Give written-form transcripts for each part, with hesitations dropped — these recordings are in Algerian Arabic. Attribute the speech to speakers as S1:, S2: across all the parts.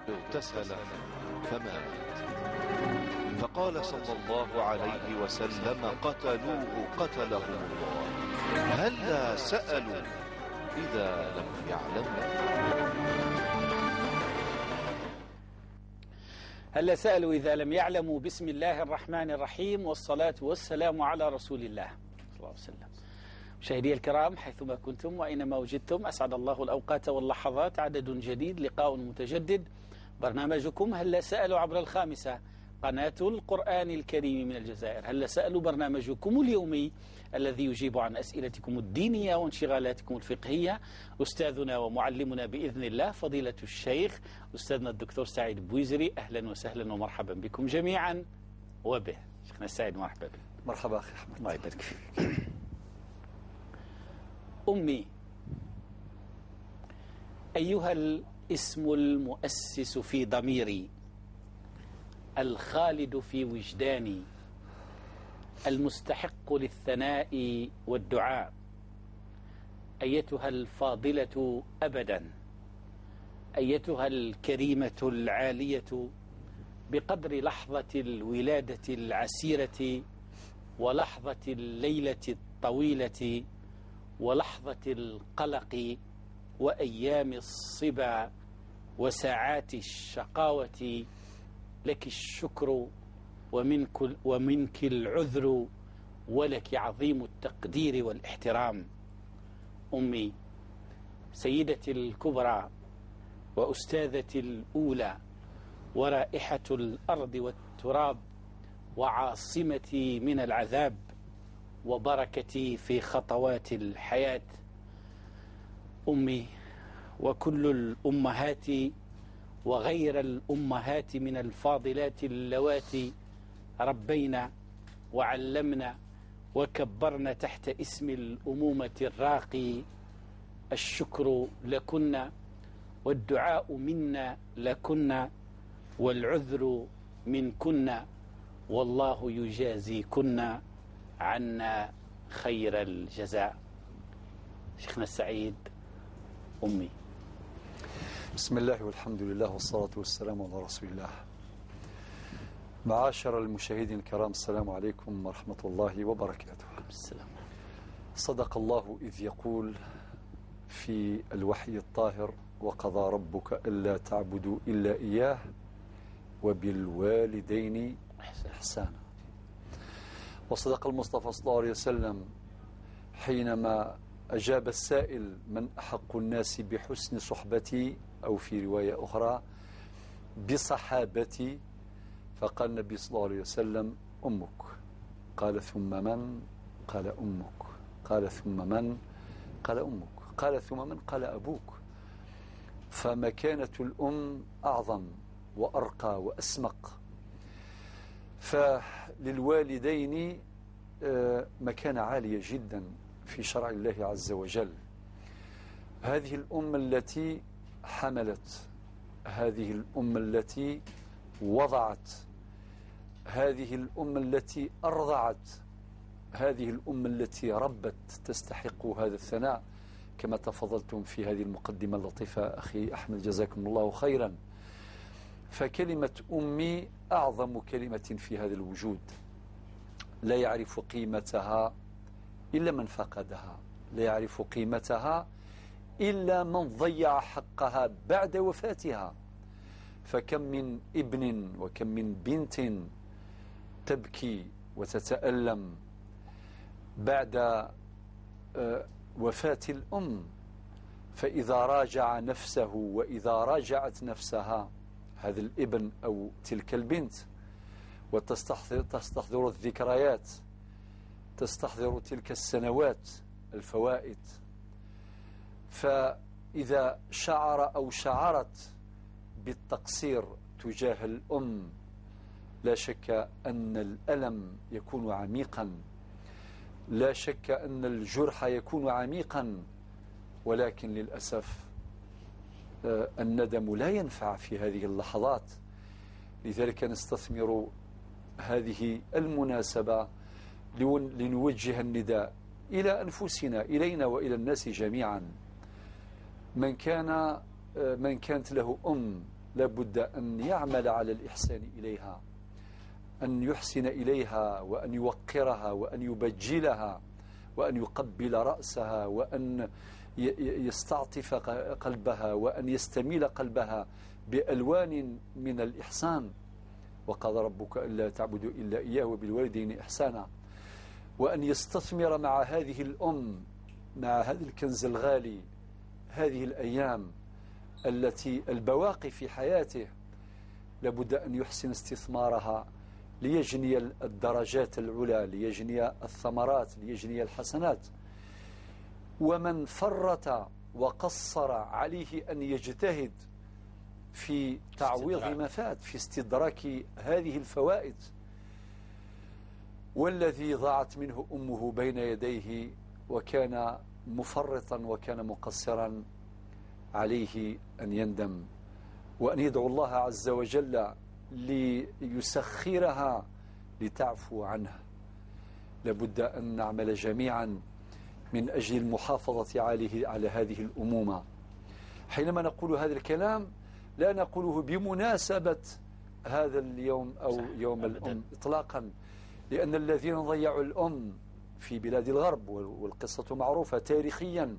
S1: اغتسل فمات. فقال صلى الله عليه وسلم: قتلوه قتلهم الله، هلا سألوا إذا لم يعلموا.
S2: هلا سألوا إذا لم يعلموا. بسم الله الرحمن الرحيم، والصلاة والسلام على رسول الله صلى الله عليه وسلم. مشاهدي الكرام حيثما كنتم وأينما وجدتم، أسعد الله الأوقات واللحظات. عدد جديد، لقاء متجدد، برنامجكم هلا سألوا عبر الخامسة، قناة القرآن الكريم من الجزائر. هلا سألوا برنامجكم اليومي الذي يجيب عن أسئلتكم الدينية وانشغالاتكم الفقهية. أستاذنا ومعلمنا بإذن الله فضيلة الشيخ أستاذنا الدكتور سعيد بويزري، أهلا وسهلا ومرحبا بكم جميعا وبه. شيخنا سعيد مرحبا بك.
S3: مرحبا أخي أحمد.
S2: الله يبارك فيك. أمي، أيها الاسم المؤسس في ضميري، الخالد في وجداني، المستحق للثناء والدعاء، أيتها الفاضلة أبدا، أيتها الكريمة العالية بقدر لحظة الولادة العسيرة ولحظة الليلة الطويلة ولحظة القلق وأيام الصبا وساعات الشقاوة، لك الشكر ومنك العذر، ولك عظيم التقدير والاحترام. أمي، سيدتي الكبرى وأستاذتي الأولى ورائحة الأرض والتراب وعاصمتي من العذاب وبركتي في خطوات الحياة. أمي وكل الأمهات وغير الأمهات من الفاضلات اللواتي ربينا وعلمنا وكبرنا تحت اسم الأمومة الراقي، الشكر لكن والدعاء منا لكن والعذر منكن، والله يجازيكن عنا خير الجزاء. شيخنا السعيد، أمي.
S3: بسم الله والحمد لله والصلاة والسلام على رسول الله. معاشر المشاهدين الكرام، السلام عليكم ورحمة الله وبركاته.
S2: السلام.
S3: صدق الله إذ يقول في الوحي الطاهر: وقضى ربك ألا تعبدوا إلا إياه وبالوالدين إحسانا. وصدق المصطفى صلى الله عليه وسلم حينما أجاب السائل: من أحق الناس بحسن صحبتي، أو في رواية أخرى بصحابتي، فقال النبي صلى الله عليه وسلم: أمك. قال: ثم من؟ قال: أمك. قال: ثم من؟ قال: أمك. قال: ثم من؟ قال: أبوك. فمكانة الأم أعظم وأرقى وأسمق، فللوالدين مكانة عالية جدا في شرع الله عز وجل. هذه الأم التي حملت، هذه الأم التي وضعت، هذه الأم التي أرضعت، هذه الأم التي ربت، تستحق هذا الثناء كما تفضلتم في هذه المقدمة اللطيفة أخي أحمد، جزاكم الله خيرا. فكلمة أمي أعظم كلمة في هذا الوجود، لا يعرف قيمتها إلا من فقدها، لا يعرف قيمتها إلا من ضيع حقها بعد وفاتها. فكم من ابن وكم من بنت تبكي وتتألم بعد وفاة الأم، فإذا راجع نفسه وإذا راجعت نفسها هذا الابن أو تلك البنت، وتستحضر الذكريات، تستحضر تلك السنوات الفوائد، فإذا شعر أو شعرت بالتقصير تجاه الأم لا شك أن الألم يكون عميقا، لا شك أن الجرح يكون عميقا، ولكن للأسف الندم لا ينفع في هذه اللحظات. لذلك نستثمر هذه المناسبة لنوجه النداء إلى أنفسنا، إلينا وإلى الناس جميعا. من كانت له أم لابد أن يعمل على الإحسان إليها، أن يحسن إليها وأن يوقرها وأن يبجلها وأن يقبل رأسها وأن يستعطف قلبها وأن يستميل قلبها بألوان من الإحسان. وقال ربك ألا تعبدوا إلا إياه وبالوالدين إحسانا. وأن يستثمر مع هذه الأم، مع هذا الكنز الغالي، هذه الأيام التي البواقي في حياته، لابد أن يحسن استثمارها ليجني الدرجات العلى، ليجني الثمرات، ليجني الحسنات. ومن فرط وقصر عليه أن يجتهد في تعويض ما فات، في استدراك هذه الفوائد. والذي ضاعت منه أمه بين يديه وكان مفرطا وكان مقصرا، عليه أن يندم وأن يدعو الله عز وجل ليسخرها لتعفو عنها. لابد أن نعمل جميعا من أجل المحافظة عليه على هذه الأمومة. حينما نقول هذا الكلام لا نقوله بمناسبة هذا اليوم أو يوم الأم إطلاقا، لأن الذين ضيعوا الأم في بلاد الغرب، والقصة معروفة تاريخيا،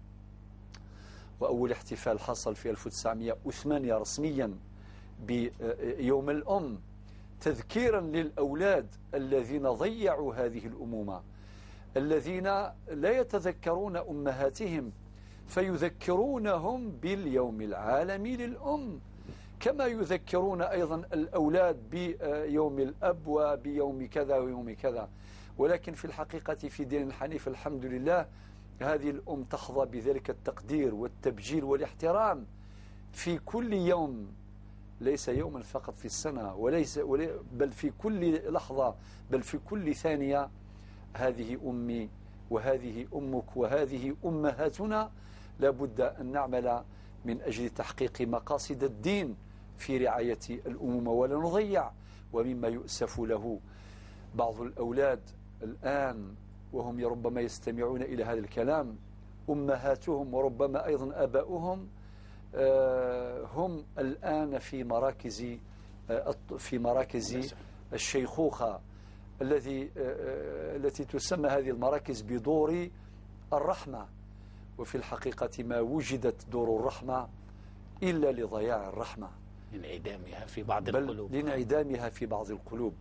S3: وأول احتفال حصل في 1908 رسميا بيوم الأم، تذكيرا للأولاد الذين ضيعوا هذه الأمومة، الذين لا يتذكرون أمهاتهم، فيذكرونهم باليوم العالمي للأم، كما يذكرون أيضا الأولاد بيوم الأب وبيوم كذا ويوم كذا. ولكن في الحقيقة في دين الحنيف الحمد لله هذه الأم تحظى بذلك التقدير والتبجيل والاحترام في كل يوم، ليس يوما فقط في السنة، وليس بل في كل لحظة، بل في كل ثانية. هذه أمي وهذه أمك وهذه أمهاتنا، لابد أن نعمل من أجل تحقيق مقاصد الدين في رعاية الأمومة ولا نضيع. ومما يؤسف له بعض الأولاد الآن وهم ربما يستمعون إلى هذا الكلام، أمهاتهم وربما أيضا آباؤهم هم الآن في مراكز الشيخوخة التي تسمى هذه المراكز بدور الرحمة. وفي الحقيقة ما وجدت دور الرحمة إلا لضياع الرحمة،
S2: لانعدامها في بعض القلوب،
S3: لانعدامها في بعض القلوب.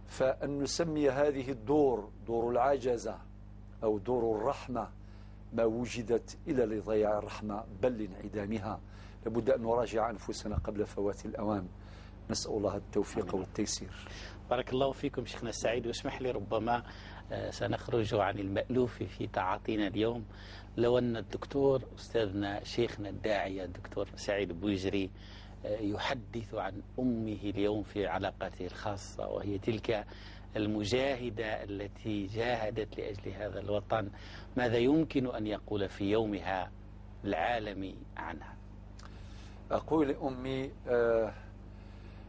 S3: فأن نسمي هذه الدور دور العجزة أو دور الرحمة ما وجدت إلا لضياع الرحمة بل لانعدامها. لابد أن نراجع أنفسنا قبل فوات الأوان. نسأل الله التوفيق والتيسير.
S2: بارك الله فيكم شيخنا السعيد. واسمح لي ربما سنخرج عن المألوف في تعاطينا اليوم، لو أن الدكتور أستاذنا شيخنا الداعية الدكتور سعيد بويجري يحدث عن أمه اليوم في علاقته الخاصة، وهي تلك المجاهدة التي جاهدت لأجل هذا الوطن، ماذا يمكن أن يقول في يومها العالمي عنها؟
S3: أقول لأمي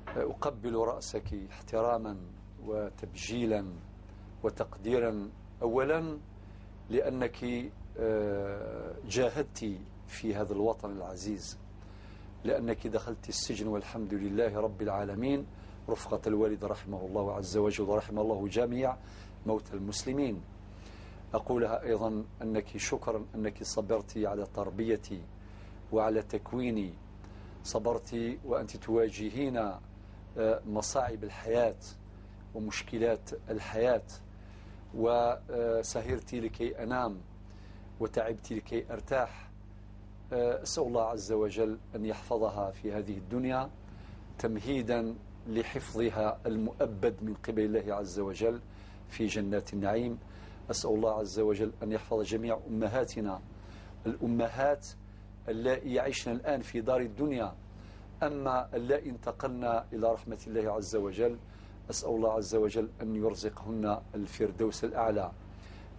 S3: أقبل رأسك احتراما وتبجيلا وتقديرا، أولا لأنك جاهدت في هذا الوطن العزيز، لأنك دخلت السجن والحمد لله رب العالمين رفقة الوالد رحمه الله عز وجل ورحمه الله جميع موتى المسلمين. أقولها أيضا أنك شكرا أنك صبرت على تربيتي وعلى تكويني، صبرت وأنت تواجهين مصاعب الحياة ومشكلات الحياة، وسهرت لكي أنام وتعبت لكي أرتاح. أسأل الله عز وجل أن يحفظها في هذه الدنيا تمهيدا لحفظها المؤبد من قبل الله عز وجل في جنات النعيم. أسأل الله عز وجل أن يحفظ جميع أمهاتنا، الأمهات اللائي يعيشن الآن في دار الدنيا، أما اللائي انتقلنا إلى رحمة الله عز وجل، أسأل الله عز وجل أن يرزقهن الفردوس الأعلى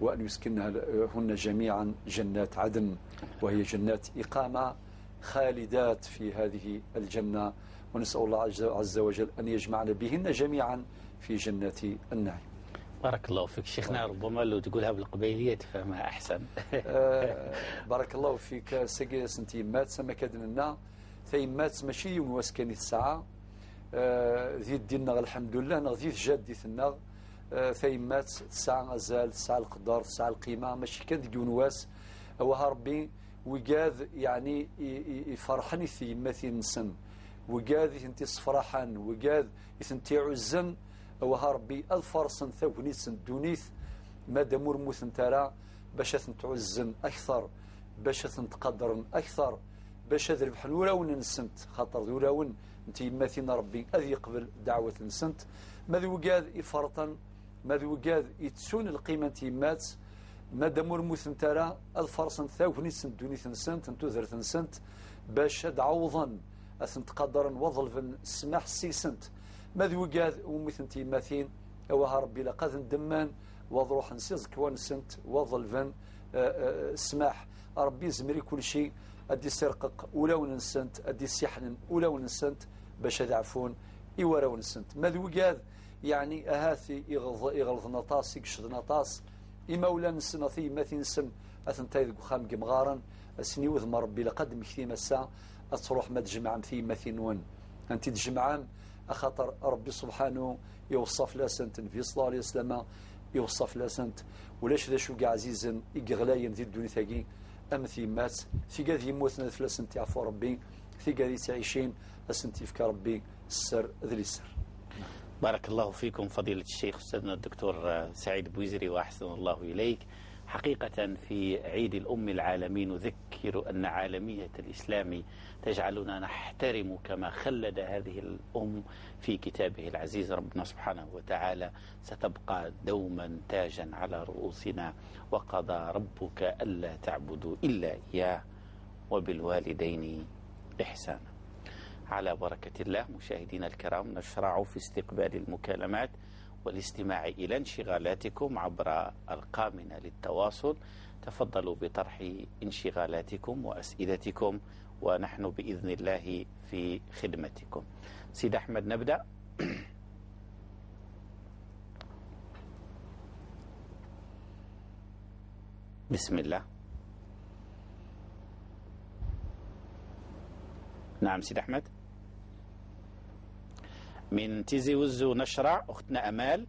S3: وأن يسكنهن جميعا جنات عدن، وهي جنات إقامة خالدات في هذه الجنة. ونسأل الله عز وجل أن يجمعنا بهن جميعا في جنات النعيم.
S2: بارك الله فيك شيخنا. ربما لو تقولها بالقبيلية تفهمها أحسن.
S3: بارك الله فيك. سجل سنتي مات سمكدنا ثيمات ماشي يوم واسكاني الساعة ذي ديننا الحمد لله نغ ذي جديتنا ثيمات تسعة غزال تسعة القدر تسعة القيمة ماشي كان ديك ونواس وها ربي وقاذ يعني يفرحني ثيماتي نسن وقاذ يثنتي صفرحا وقاذ يثنتي عزن وها ربي الفرصن ثونيت دونيث مادام ورموث ترى باش تنتعزن أكثر باش تنتقدرن أكثر باش تربحن وراون نسنت خاطر وراون انت يماثينا ربي أذ يقبل دعوة نسنت ماذا وقاذ يفرطن ماذا وقاذ يتسون القيمة تيمات مادام ورموث ترى الفرصن ثونيت دونيث نسنت انتوذرت نسنت باش تعوضن أثنتقدرن وظلفن السماح سيسنت ماذا وقاذ ومثل تيماثين وها ربي لقد ندمان وضروح نسيز كوان سنت وظلفن السماح ربي زمري كل شيء أدي سرقق ولاو نسنت أدي سيحن ولاو نسنت باش يضعفون إيوراو نسنت ماذا وقاذ يعني أهاثي يغلظ نطاس يكشد نطاس إما ولا نسن ثيماثين نسن أثنتاي خام قمغارا أسني وذم ربي لقد مكثي مسا أتروح ما تجمع ثيماثين ون أنت تجمعام أخاطر ربي سبحانه يوصف لاسنت في صلى الله عليه وسلم يوصف لاسنت ولاش ذا شو عزيزا إقغلاين ذي الدنيا ثاقي أم ثيمات ثيقا ذي موتنا فلاسنت يعفو ربي ثيقا ذي تعيشين أسنت يفك ربي السر ذي السر.
S2: بارك الله فيكم فضيلة الشيخ أستاذنا الدكتور سعيد بوزري وأحسن الله إليك. حقيقة في عيد الأم العالمي نذكر أن عالمية الإسلام تجعلنا نحترم كما خلد هذه الأم في كتابه العزيز ربنا سبحانه وتعالى ستبقى دوما تاجا على رؤوسنا وقضى ربك ألا تعبدوا إلا إياه وبالوالدين إحسانا. على بركة الله مشاهدينا الكرام نشرع في استقبال المكالمات والاستماع إلى انشغالاتكم عبر أرقامنا للتواصل. تفضلوا بطرح انشغالاتكم وأسئلتكم ونحن بإذن الله في خدمتكم. سيد أحمد نبدأ. بسم الله. نعم سيد أحمد. من تيزي وزو نشرع أختنا أمال.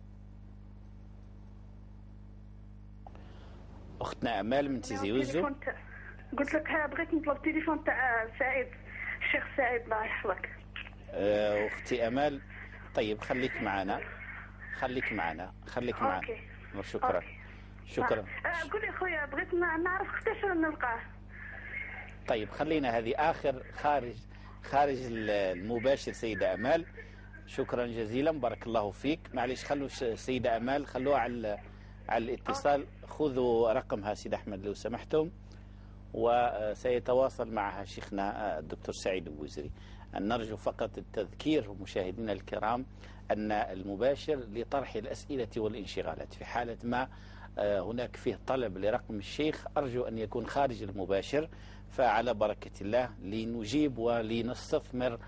S2: أختنا أمال من تيزي وزو.
S4: قلت لك بغيت نطلب تليفون تاع سعيد الشيخ سعيد الله يحفظك.
S2: أختي أمال طيب خليك معنا خليك معنا خليك معنا. شكرا. okay. شكرا.
S4: قولي خويا بغيت نعرف كيفاش نلقاه.
S2: طيب خلينا هذه آخر خارج المباشر سيدة أمال. شكرا جزيلا بارك الله فيك. معلش خلوا سيدة أمال خلوها على الاتصال. خذوا رقمها سيد أحمد لو سمحتم وسيتواصل معها شيخنا الدكتور سعيد بوزري. نرجو فقط التذكير مشاهدينا الكرام أن المباشر لطرح الأسئلة والانشغالات في حالة ما هناك فيه طلب لرقم الشيخ أرجو أن يكون خارج المباشر. فعلى بركة الله لنجيب ولنستثمر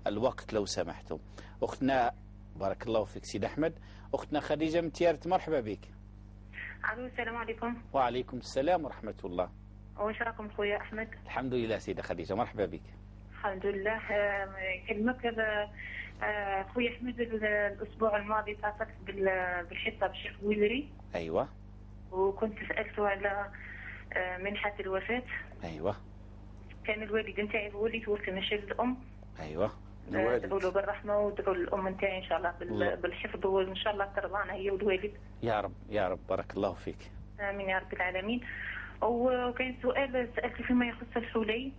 S2: الوقت لو سمحتم. أختنا بارك الله فيك سيد أحمد. أختنا خديجة متيارت مرحبا بك.
S5: ألو السلام عليكم.
S2: وعليكم السلام ورحمة الله.
S5: واش راكم خويا أحمد؟
S2: الحمد لله سيدة خديجة مرحبا بك.
S5: الحمد لله. كلمك خويا أحمد الأسبوع الماضي اتصلت بالحصة بالشيخ بوزري.
S2: أيوة.
S5: وكنت سألته على منحة الوفاة.
S2: أيوة.
S5: كان الوالد نتاعي هو اللي توفي ماشي الأم.
S2: أيوة.
S5: ادعوا له بالرحمة وادعوا للأم نتاعي إن شاء الله بالحفظ وإن شاء الله ترضانا هي والوالد.
S2: يا رب يا رب بارك الله فيك.
S5: آمين يا رب العالمين. وكاين سؤال سألته فيما يخص الحلي،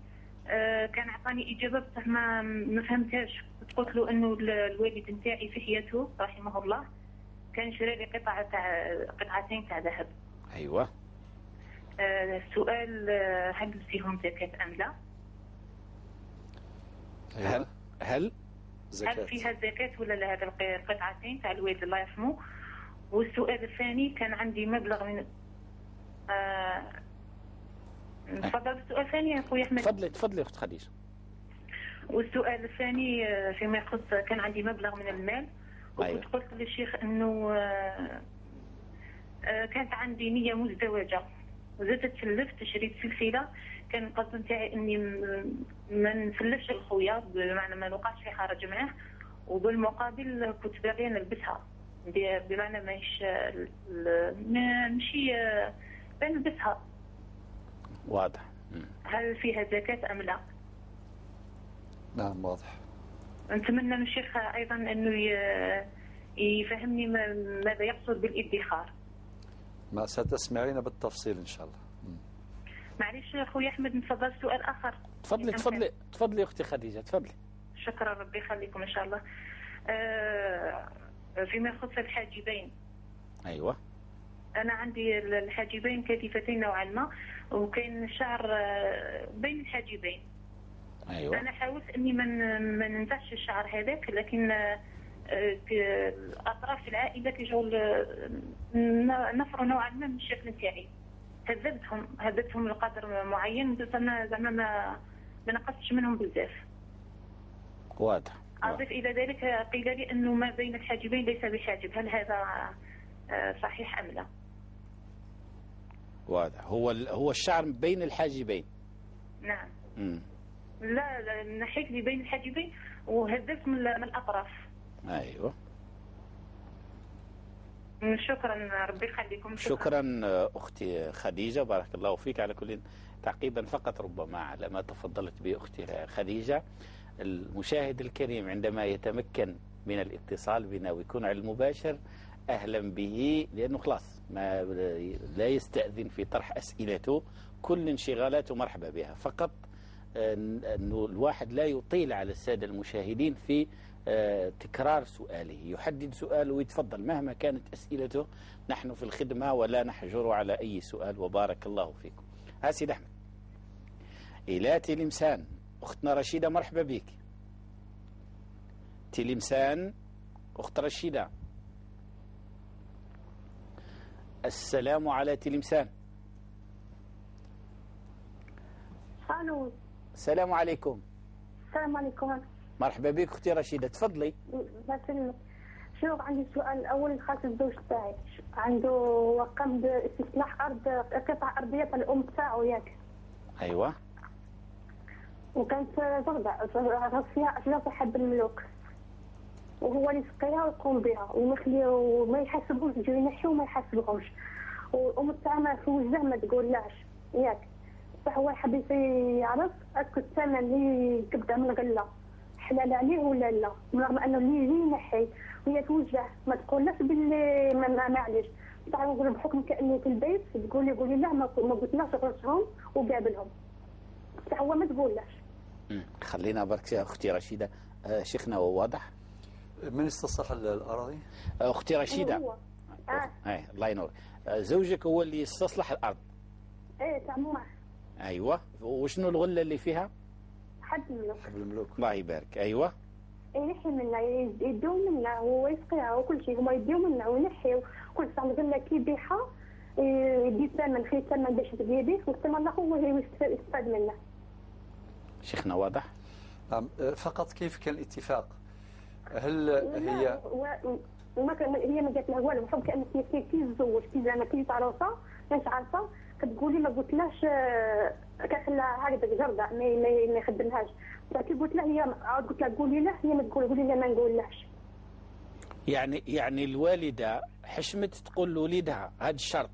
S5: كان عطاني إجابة بصح ما فهمتهاش. قلت له إنه الوالد نتاعي في حياته رحمه الله كان شرى لي قطعة تاع قطعتين تاع ذهب.
S2: أيوة.
S5: السؤال هل فيهم زكاة أم لا؟
S2: هل هل
S5: هل فيها زكاة ولا لا هذا القطعتين تاع الوالد الله يرحمه؟ والسؤال الثاني كان عندي مبلغ من تفضل السؤال الثاني يا خويا احمد.
S2: تفضلي تفضلي اخت خديجة.
S5: والسؤال الثاني فيما يخص كان عندي مبلغ من المال وكنت أيوة. قلت للشيخ انه كانت عندي نيه مزدوجة وزدت تسلفت شريت سلسلة، كان القصد نتاعي اني ما نسلفش لخويا، بمعنى ما نوقعش في حرج معاه، وبالمقابل كنت باغية نلبسها، بمعنى ماهيش ماشي نلبسها.
S2: واضح.
S5: هل فيها زكاة أم لا؟
S3: نعم واضح.
S5: نتمنى من الشيخ أيضا أنه يفهمني ماذا يقصد بالادخار.
S3: ما ستسمعين بالتفصيل إن شاء الله.
S5: معليش خويا أحمد نتفضل سؤال آخر.
S2: تفضلي تفضلي تفضلي أختي خديجة تفضلي.
S5: شكرا ربي يخليكم إن شاء الله. فيما يخص الحاجبين.
S2: أيوة.
S5: أنا عندي الحاجبين كثيفتين نوعا ما، وكاين شعر بين الحاجبين.
S2: أيوة.
S5: أنا حاولت أني ما ننزعش الشعر هذاك، لكن أطراف العائلة كيجوا نفروا نوعا ما من الشكل نتاعي. هذبتهم لقدر معين، بس أنا زعما ما نقصتش منهم بزاف.
S2: واضح.
S5: أضيف إلى ذلك قيل لي أنه ما بين الحاجبين ليس بحاجب، هل هذا صحيح أم لا؟
S2: واضح. هو الشعر بين الحاجبين.
S5: نعم. لا نحيت لي بين الحاجبين وهذبت من الأطراف.
S2: أيوه.
S5: شكرا ربي يخليكم.
S2: شكرا أختي خديجة، بارك الله فيك. على كل تعقيبا فقط ربما على ما تفضلت به أختي خديجة، المشاهد الكريم عندما يتمكن من الاتصال بنا ويكون على المباشر أهلا به، لأنه خلاص ما لا يستأذن في طرح أسئلته، كل انشغالاته مرحبا بها. فقط أنه الواحد لا يطيل على السادة المشاهدين في تكرار سؤاله، يحدد سؤاله ويتفضل مهما كانت أسئلته، نحن في الخدمة ولا نحجر على أي سؤال، وبارك الله فيكم. سيد أحمد إلى تلمسان، أختنا رشيدة مرحبا بك. تلمسان، أخت رشيدة، السلام على تلمسان.
S4: الو
S2: السلام عليكم.
S4: السلام عليكم.
S2: مرحبا بك اختي رشيده، تفضلي.
S4: شوف عندي سؤال الاول خاص الزوج تاعي، عنده قام باستصلاح ارض، قطعه ارضية تاع الام تاعو ياك.
S2: ايوه.
S4: وكانت زرده فيها اشجار حب الملوك، وهو اللي سقيها ويقوم بها وما وما يحاسبهمش، يجيو ينحيو وما يحاسبهمش، والام تاعها ما في وجهه ما تقولهاش ياك. بصح هو حاب يعرف est-ce que الثمن اللي يبدا من الغلة حلال عليه ولا لا، رغم انه اللي يجي ينحي وهي توجه ما تقولناش باللي معليش. بصح نقول بحكم كاني في البيت تقول لي قولي لا ما قلتناش غرسهم وقابلهم، بصح هو ما تقولهاش.
S2: خلينا برك يا اختي رشيده. شيخنا هو واضح؟
S3: من استصلح الاراضي؟
S2: اختي رشيده.
S4: هو.
S2: الله ينور. زوجك هو اللي استصلح الارض؟
S4: ايه تاع ماما.
S2: ايوه، وشنو الغلة اللي فيها؟
S4: حب الملوك.
S3: حب الملوك.
S2: الله يبارك. ايوه.
S4: ينحي منا، يديو منا وهو يسقيها وكل شيء، هما يديو منا وينحيو كل ساعة. الغلة كي يبيعها يدي ثمن، خي ثمن باش تبيع به، والثمن الاخر هو يستفاد منه.
S2: شيخنا واضح؟
S3: نعم. فقط كيف كان الاتفاق؟ هل هي
S4: وما كان هي ما قالت له والو، بحكم كأنك كي تزوج كي زعما كي عروسه مش عارفه، كتقولي ما قلتلاش، كنخليها هكذاك جرده ما يخدمهاش. كي قلت لها هي عاود قلت لها قولي له، هي ما تقول، قولي له ما نقولهاش.
S2: يعني الوالدة حشمت تقول لوليدها هذا الشرط؟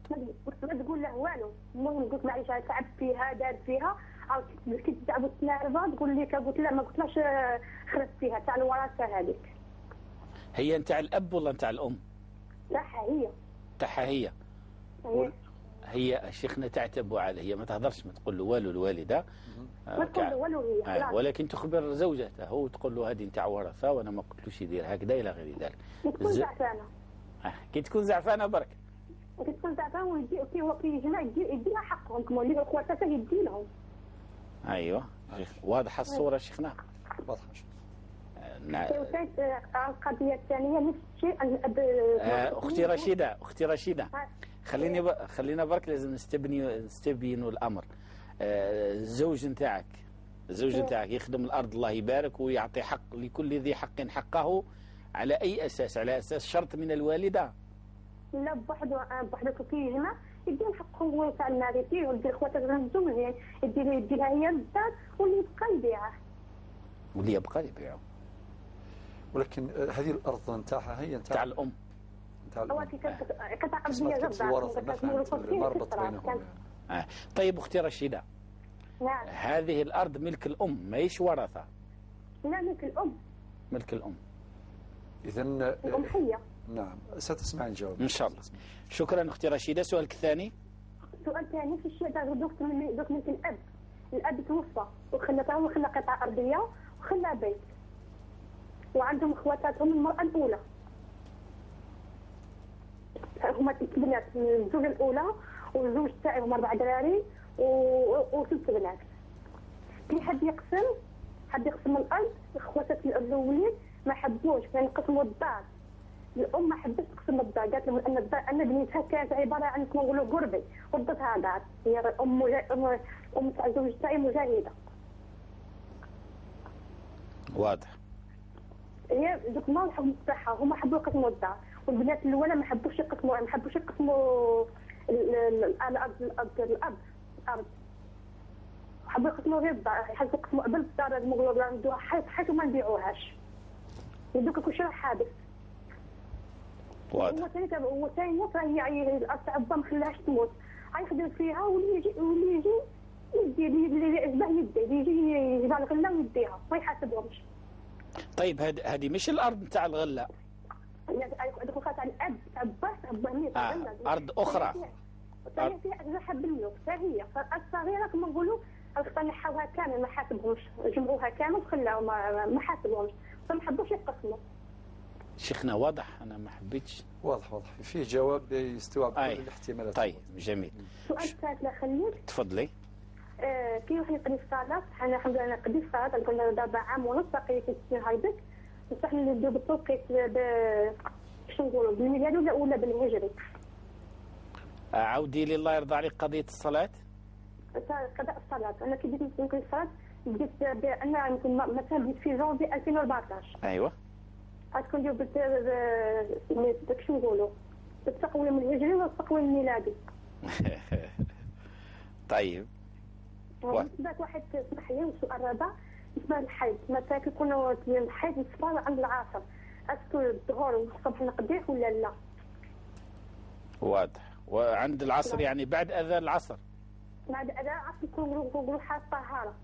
S4: ما تقول له والو. المهم قلت معليش تعبت فيها دار فيها، عاود كي تعبت تنارفه تقول لي قلت لها ما قلتلاش خرجت فيها تاع الوراثة هذيك.
S2: هي نتاع الاب ولا نتاع الام؟
S4: تاعها هي.
S2: تاعها هي. هي شيخنا تعتب عليه، هي ما تهضرش ما تقول له والو الوالدة.
S4: ما تقول له والو هي.
S2: ولكن تخبر زوجته وتقول له هذه نتاع ورثه وانا ما قلتلوش يدير هكذا الى غير ذلك.
S4: تكون زعفانه.
S2: كي تكون زعفانه برك.
S4: كي تكون زعفانه ويدي كي هو كيجمع يدي لها حقهم، كما اللي خواتته يدي لهم.
S2: ايوه واضحة الصورة شيخنا؟
S3: واضحة.
S2: نعم.
S4: القضية الثانية نفس الشيء.
S2: اختي رشيده، اختي رشيده خلينا برك لازم نستبينوا الامر. الزوج نتاعك، الزوج نتاعك يخدم الارض الله يبارك ويعطي حق لكل ذي حق حقه، على اي اساس؟ على اساس شرط من الوالدة؟
S4: لا بوحدو، بوحدو كي يجمع يدي حقه هو تاع الماريتي ويدي خواتو متزوجين، يدي لها هي الدار واللي يبقى يبيعه.
S2: واللي يبقى يبيعه.
S3: ولكن هذه الارض نتاعها هي
S2: نتاع الام.
S3: نتاع الام.
S4: قطع ارضية جبار.
S3: الورثة ما فهمت المربط بينهم.
S2: طيب اختي رشيده.
S4: نعم.
S2: هذه الارض ملك الام ماهيش ورثه.
S4: لا ملك الام.
S2: ملك الام.
S3: اذا
S4: الام حيه.
S3: نعم ستسمع الجواب
S2: ان شاء الله. شكرا اختي رشيده. سؤالك الثاني.
S4: السؤال الثاني في الشيء تاع دوك ملك الاب. الاب توفى وخلى وخلى قطعه ارضية وخلى بيت. وعندهم اخواتاتهم المراة الاولى. هما ثلاث بنات من الزوجة الاولى والزوج تاعي هما 4 دراري وثلاث بنات. كي حد يقسم الارض، اخواتات الاولين ما حبوش، يعني قسموا الدار. الام ما حبتش تقسم الدار، قالت لهم ان الدار انا بنيتها كانت عبارة عن كما نقولوا قربي، ردتها دار. هي ام تاع الزوج تاعي مجاهدة.
S2: واضح.
S4: هي دوك ما الحكم تاعها، هما حبوا يقسموا الدار، والبنات الاولى ما حبوش يقسموا، ما حبوش يقسموا الارض الاب الارض. حبوا يقسموا غير الدار، حبوا يقسموا قبل الدار المغلوب عندها حيط حيط وما نبيعوهاش. ودوك كلشي راه حابس.
S2: واضح.
S4: هو ثاني راهي الارض تاع با ما خلاهاش تموت، غيخدم فيها واللي يجي يدي اللي عجبه يدي، اللي يجي يجمع الغلة ويديها ما يحاسبهمش.
S2: طيب هذه مش الارض نتاع الغلة.
S4: هذوك تاع الاب تاع باه تاع باه
S2: ارض اخرى.
S4: هي فيها اجزاء حب الملوك، فهي الارض صغيرة كما نقولوا نحاوها كامل ما حاسبهمش، جمعوها كامل وخلاو ما حاسبهمش، فما حبوش يقسموا.
S2: شيخنا واضح، انا ما حبيتش.
S3: واضح واضح، فيه جواب يستوعب كل الاحتمالات.
S2: طيب جميل.
S4: السؤال الثالث لا خليك.
S2: تفضلي.
S4: كي واحد يقضي الصلاة، حنا الحمد لله نقضي الصلاة، كنا دابا عام ونص باقي 3 سنين هكذاك، بصح نديو بالتوقيت شنو نقولوا بالميلاد ولا بالهجري.
S2: عاودي لي الله يرضى عليك قضية الصلاة.
S4: قضاء الصلاة، أنا كي بديت نقضي الصلاة بديت بأن مثلا بديت في جونفي 2014.
S2: أيوه.
S4: غتكون ندير داك شنو نقولوا بالتقويم الهجري ولا التقويم الميلادي.
S2: طيب.
S4: بالنسبة واحد اسمح لي السؤال الرابع بالنسبة للحيض، مثلا كيكون الحيض الصفار عند العصر، est-ce que الظهر والصبح نقضيه ولا لا؟
S2: واضح. وعند العصر يعني بعد أذان العصر.
S4: بعد أذان العصر يكون حال الطهارة.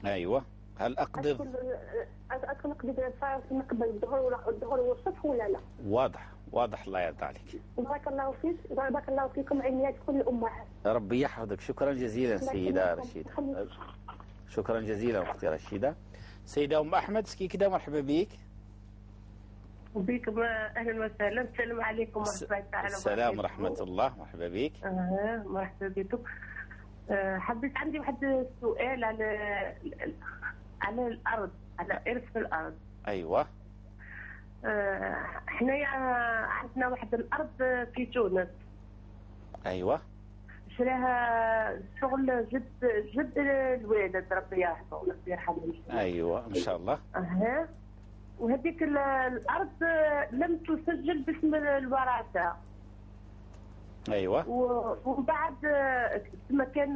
S2: أيوه. هل أقضي؟
S4: est-ce que نقضي نقبل الظهر ولا الظهر والصبح ولا لا؟
S2: واضح واضح الله يرضى عليك.
S4: بارك الله فيك، بارك الله فيكم عينيات كل الأمهات.
S2: ربي يحفظك. شكرا جزيلا سيدة رشيدة. شكرا جزيلا أختي رشيدة. سيدة أم أحمد سكيكدة مرحبا بك.
S6: وبك أهلا وسهلا. السلام عليكم ورحمة الله تعالى وبركاته.
S2: السلام ورحمة الله، مرحبا بك.
S6: مرحبا بكم. حبيت عندي واحد السؤال على الأرض، على إرث الأرض.
S2: أيوه.
S6: حنايا عندنا واحد الأرض في تونس.
S2: أيوه.
S6: شراها شغل جد الوالد ربي يرحمه ربي يرحمه.
S2: أيوه إن شاء الله.
S6: وهذيك الأرض لم تسجل باسم الوراثة.
S2: أيوه.
S6: ومن بعد ثم كان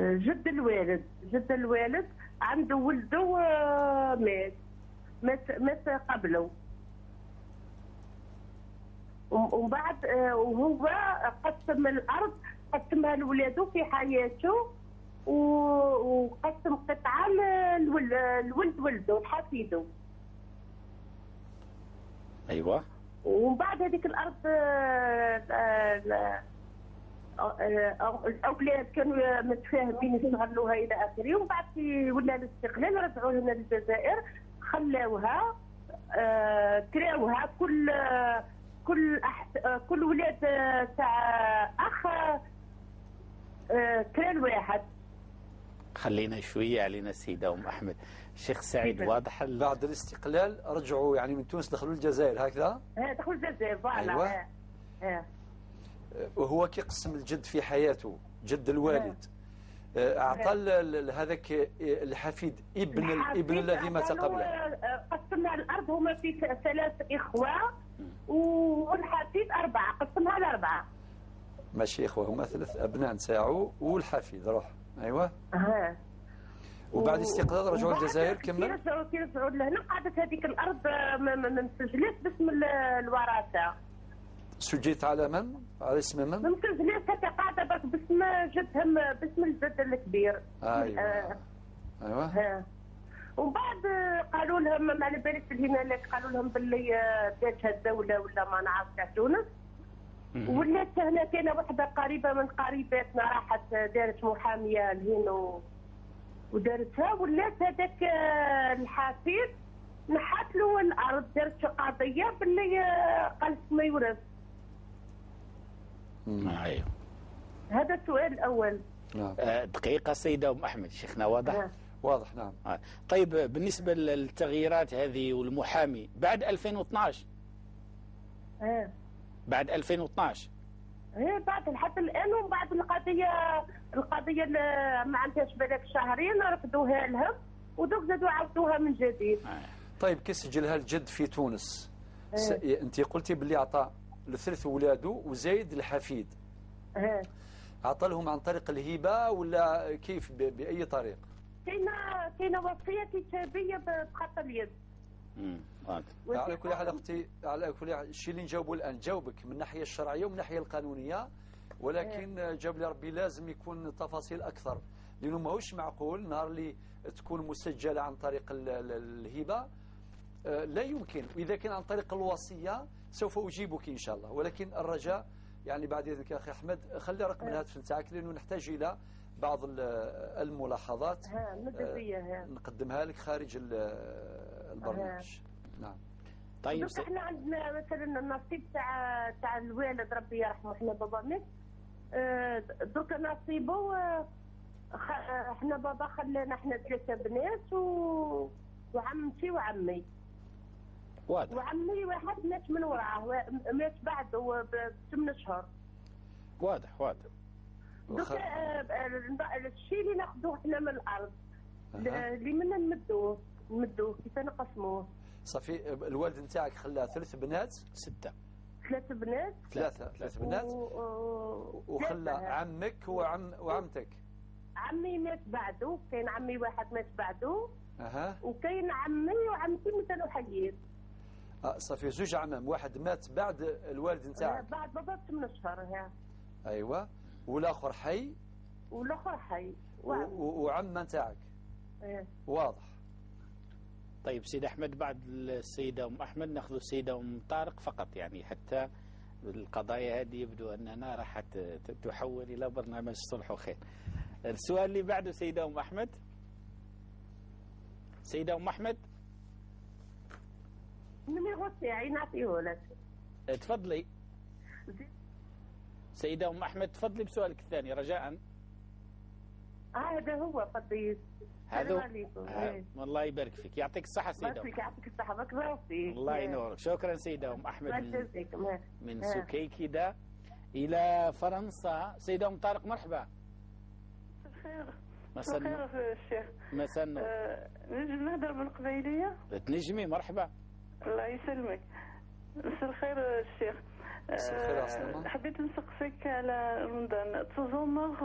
S6: جد الوالد عنده ولده مات قبله، ومن بعد وهو قسم الارض، قسمها لولاده في حياته، وقسم قطعه لولد ولده لحفيده.
S2: ايوه.
S6: ومن بعد هذيك الارض الاولاد كانوا متفاهمين يستغلوها الى اخره، ومن بعد كي ولا الاستقلال رجعوا لنا للجزائر، خلاوها كراوها كل ولاد تاع اخ كرا الواحد.
S2: خلينا شوية علينا السيدة ام احمد. الشيخ سعيد واضح
S3: بعد الاستقلال رجعوا يعني من تونس دخلوا الجزائر هكذا؟
S6: دخلوا الجزائر voilà.
S3: ايوه. وهو كيقسم الجد في حياته، جد الوالد اعطى هذاك الحفيد ابن الابن الذي مات قبله.
S6: قسمنا الارض هما في 3 اخوه والحفيد 4، قسمها ل4.
S3: ماشي اخوه، هما 3 ابناء نتاعو والحفيد روح. ايوه. وبعد الاستقلال رجعوا للجزائر. كمل.
S6: كي رجعوا لهنا قعدت هذيك الارض ما مسجلات باسم الوراثة.
S3: سجلت على من؟ على اسم من؟
S6: ما مسجلات هكا، قاعدة برك باسم جدهم، باسم الجد الكبير.
S3: ايوه ايوه.
S6: ومن بعد قالوا لهم، ما على باليش هنالك، قالوا لهم باللي داتها الدولة ولا ما نعرف تاع تونس. ولات هنا كاينه وحده قريبه من قريباتنا راحت دارت محاميه لهنا ودارتها، ولات هذاك الحفيد نحات له الارض، دارت قضية باللي قالت ما يورث.
S2: ايوه.
S6: هذا السؤال الاول.
S3: نعم.
S2: دقيقة سيده ام احمد، شيخنا واضح؟
S3: واضح نعم.
S2: طيب بالنسبة للتغييرات هذه والمحامي بعد 2012. بعد 2012.
S6: ايه بعد لحد الان. ومن بعد القضية ما عندهاش بالك شهرين رفضوها لهم، ودوك زادوا عاودوها من جديد.
S3: طيب كي سجلها الجد في تونس، انت قلتي باللي عطى لثلاث ولاده وزايد الحفيد. عطى لهم عن طريق الهبة ولا كيف، باي طريق؟
S6: كاينه وصية كتابيه بخط اليد.
S3: على كل حال اختي، على كل حال الشيء اللي نجاوبه الان جاوبك من الناحية الشرعية ومن الناحية القانونية، ولكن جاب لي ربي لازم يكون تفاصيل اكثر، لانه ماهوش معقول نهار اللي تكون مسجله عن طريق الهبة لا يمكن، واذا كان عن طريق الوصية سوف اجيبك ان شاء الله، ولكن الرجاء يعني بعد اذنك اخي احمد خلي رقم الهاتف نتاعك لانه نحتاج الى بعض الملاحظات نقدمها لك خارج البرنامج. نعم.
S2: طيب
S6: احنا عندنا مثلا النصيب تاع الوالد ربي يرحمه، احنا بابا مات، درك نصيبه احنا بابا خلانا احنا 3 بنات وعمتي وعمي.
S2: واضح.
S6: وعمي واحد مات من وراه، مات بعده ب8 اشهر.
S2: واضح واضح.
S6: دوك الشيء اللي ناخذوه احنا من الارض اللي منا نمدوه كيف نقسموه؟
S3: صافي الوالد نتاعك خلاه 3 بنات.
S2: 6.
S6: 3 بنات.
S3: 3 بنات وخلى عمك وعمتك.
S6: عمي مات بعده، كاين عمي واحد مات بعده. وكاين عمي وعمتي مازالوا حيين.
S3: صافي 2 عمام، واحد مات بعد الوالد نتاعك.
S6: بعد بابا ب8 اشهر.
S3: ايوه، والاخر حي.
S6: والاخر حي
S3: وعمه نتاعك. واضح.
S2: طيب سيد أحمد، بعد السيدة أم أحمد نأخذ السيدة أم طارق فقط، يعني حتى القضايا هذه يبدو أننا راح تحول إلى برنامج صلح وخير. السؤال اللي بعده سيدة أم أحمد. سيدة أم أحمد،
S6: ال numéro تاعي نعطيه لك.
S2: تفضلي سيدة أم أحمد، تفضلي بسؤالك الثاني رجاء.
S6: هذا هو فضيل.
S2: هذا الله يبارك فيك، يعطيك الصحة سيدة أم.
S6: يعطيك الصحة، بارك الله فيك.
S2: الله ينورك. شكرا سيدة أم أحمد من سكيكدة إلى فرنسا. سيدة أم طارق مرحبا.
S7: الخير. مساء الخير الشيخ.
S2: مساء النور.
S7: نجم نهضر بالقبيلية؟
S2: تنجمي، مرحبا.
S7: الله يسلمك. مساء الخير الشيخ.
S3: مساء الخير.
S7: حبيت نسقسيك على رمضان، تزومر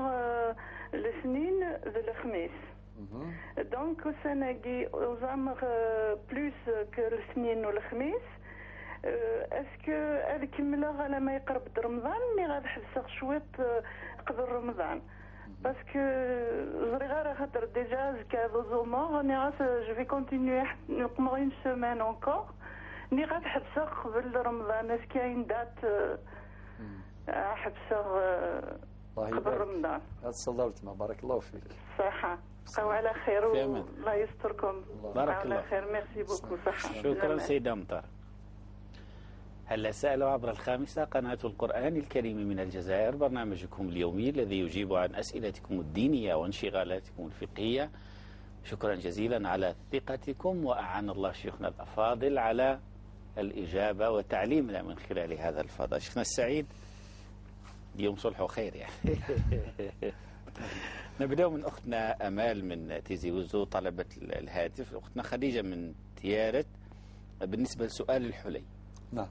S7: الاثنين ذي الخميس. donc السنة وزامر plus que الاثنين والخميس، est-ce que هذا كملة على ما يقرب رمضان mais غادي حبس شويط قبل رمضان، parce que زري غير خاطر déjà كا زومر راني غاس je vais continuer نقمر une semaine encore، ني غادي حبس قبل رمضان. est-ce كاين date حبس قبل رمضان؟
S3: هذا صلوتنا، بارك الله فيك.
S7: صحة، بقاو على خير والله يستركم.
S2: بارك الله
S7: على خير، merci beaucoup. صحة.
S2: شكرا سيدة أمطار. هلا سألوا عبر الخامسة قناة القرآن الكريم من الجزائر، برنامجكم اليومي الذي يجيب عن أسئلتكم الدينية وانشغالاتكم الفقهية. شكرا جزيلا على ثقتكم، وأعان الله شيخنا الأفاضل على الإجابة وتعليمنا من خلال هذا الفضاء. شيخنا السعيد، اليوم صلح وخير يعني. نبدأ من أختنا أمال من تيزي وزو، طلبت الهاتف. أختنا خديجة من تيارت بالنسبة لسؤال الحلي.
S3: نعم،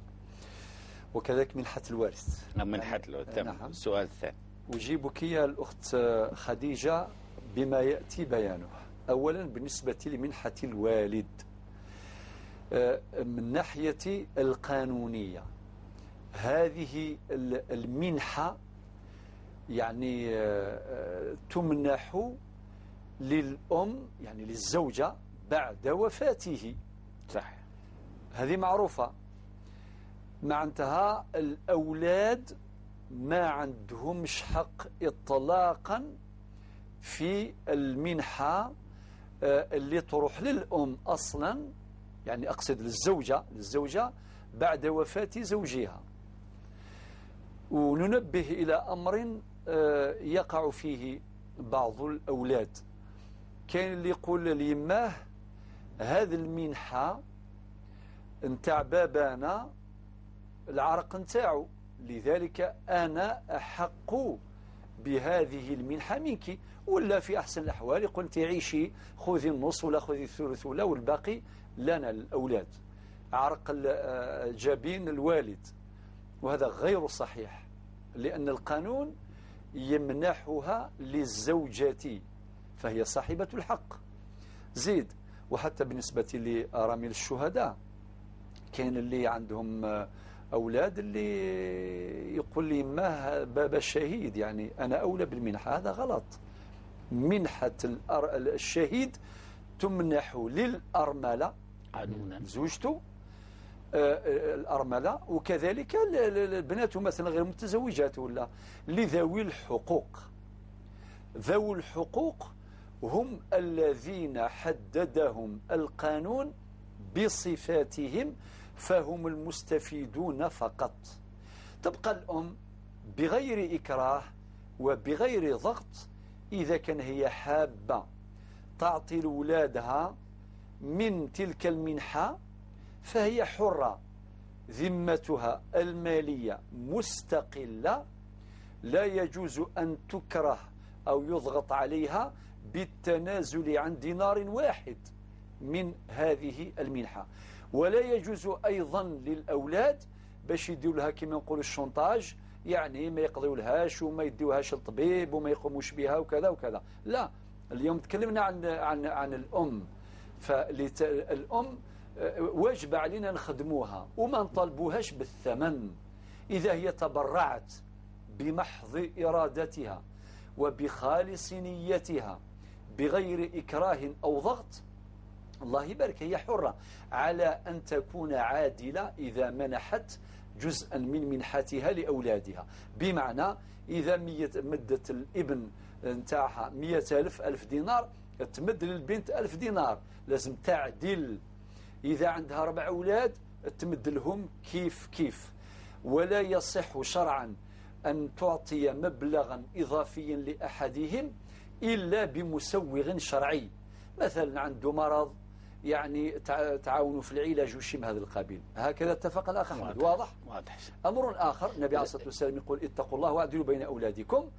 S3: وكذلك منحة الوارث.
S2: منحة الوارث، تمام. نعم. السؤال الثاني.
S3: أجيبك يا الأخت خديجة بما يأتي بيانه. أولا بالنسبة لمنحة الوالد من ناحية القانونية، هذه المنحة يعني تمنح للأم يعني للزوجة بعد وفاته.
S2: صحيح،
S3: هذه معروفة. معناتها الأولاد ما عندهمش حق إطلاقا في المنحة اللي تروح للأم أصلا، يعني أقصد للزوجة بعد وفاة زوجها. وننبه إلى أمر يقع فيه بعض الأولاد. كاين اللي يقول ليماه هذه المنحة نتاع بابانا العرق نتاعو، لذلك أنا أحق بهذه المنحة منك، ولا في أحسن الأحوال يقول أنت عيشي خذي النص ولا خذي الثلث ولا والباقي لنا الأولاد، عرق جبين الوالد. وهذا غير صحيح، لأن القانون يمنحها للزوجة فهي صاحبة الحق. زيد، وحتى بالنسبة لأرامل الشهداء كاين اللي عندهم أولاد اللي يقول لي ما بابا الشهيد يعني أنا أولى بالمنحة، هذا غلط. منحة الشهيد تمنح للأرملة
S2: قانونا
S3: زوجته الأرملة، وكذلك البنات مثلا غير متزوجات ولا لذوي الحقوق. ذوي الحقوق هم الذين حددهم القانون بصفاتهم، فهم المستفيدون فقط. تبقى الأم بغير إكراه وبغير ضغط، إذا كان هي حابة تعطي لولادها من تلك المنحة فهي حرة، ذمتها المالية مستقلة، لا يجوز أن تكره أو يضغط عليها بالتنازل عن دينار واحد من هذه المنحة. ولا يجوز أيضا للأولاد باش يديروا لها كما نقولوا الشونتاج، يعني ما يقضيولهاش وما يديوهاش للطبيب وما يقوموش بها وكذا وكذا. لا، اليوم تكلمنا عن عن عن الأم، فالأم واجب علينا نخدموها وما نطالبوهاش بالثمن. إذا هي تبرعت بمحض إرادتها وبخالص نيتها بغير إكراه أو ضغط، الله يبارك، هي حرة على أن تكون عادلة إذا منحت جزءا من منحتها لأولادها. بمعنى إذا مدت الابن نتاعها 100,000 دينار، تمد للبنت 1000 دينار، لازم تعدل. إذا عندها 4 أولاد تمد لهم كيف كيف. ولا يصح شرعا أن تعطي مبلغا إضافيا لأحدهم إلا بمسوغ شرعي، مثلا عنده مرض يعني تعاونوا في العلاج وشي من هذا القبيل. هكذا اتفق الأخ أحمد. واضح؟
S2: واضح.
S3: أمر آخر، النبي عليه الصلاة والسلام يقول اتقوا الله واعدلوا بين أولادكم.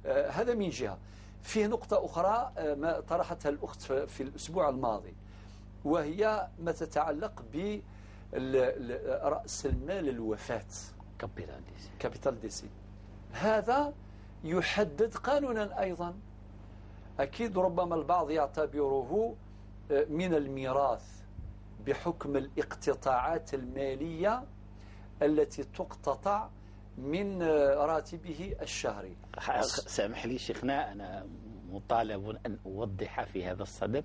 S3: هذا من جهة. فيه نقطة أخرى ما طرحتها الأخت في الأسبوع الماضي، وهي ما تتعلق برأس المال الوفاة، capital décès. هذا يحدد قانونا أيضا، أكيد ربما البعض يعتبره من الميراث بحكم الاقتطاعات المالية التي تقتطع من راتبه الشهري.
S2: سامح لي شيخنا، أنا مطالب أن أوضح في هذا الصدد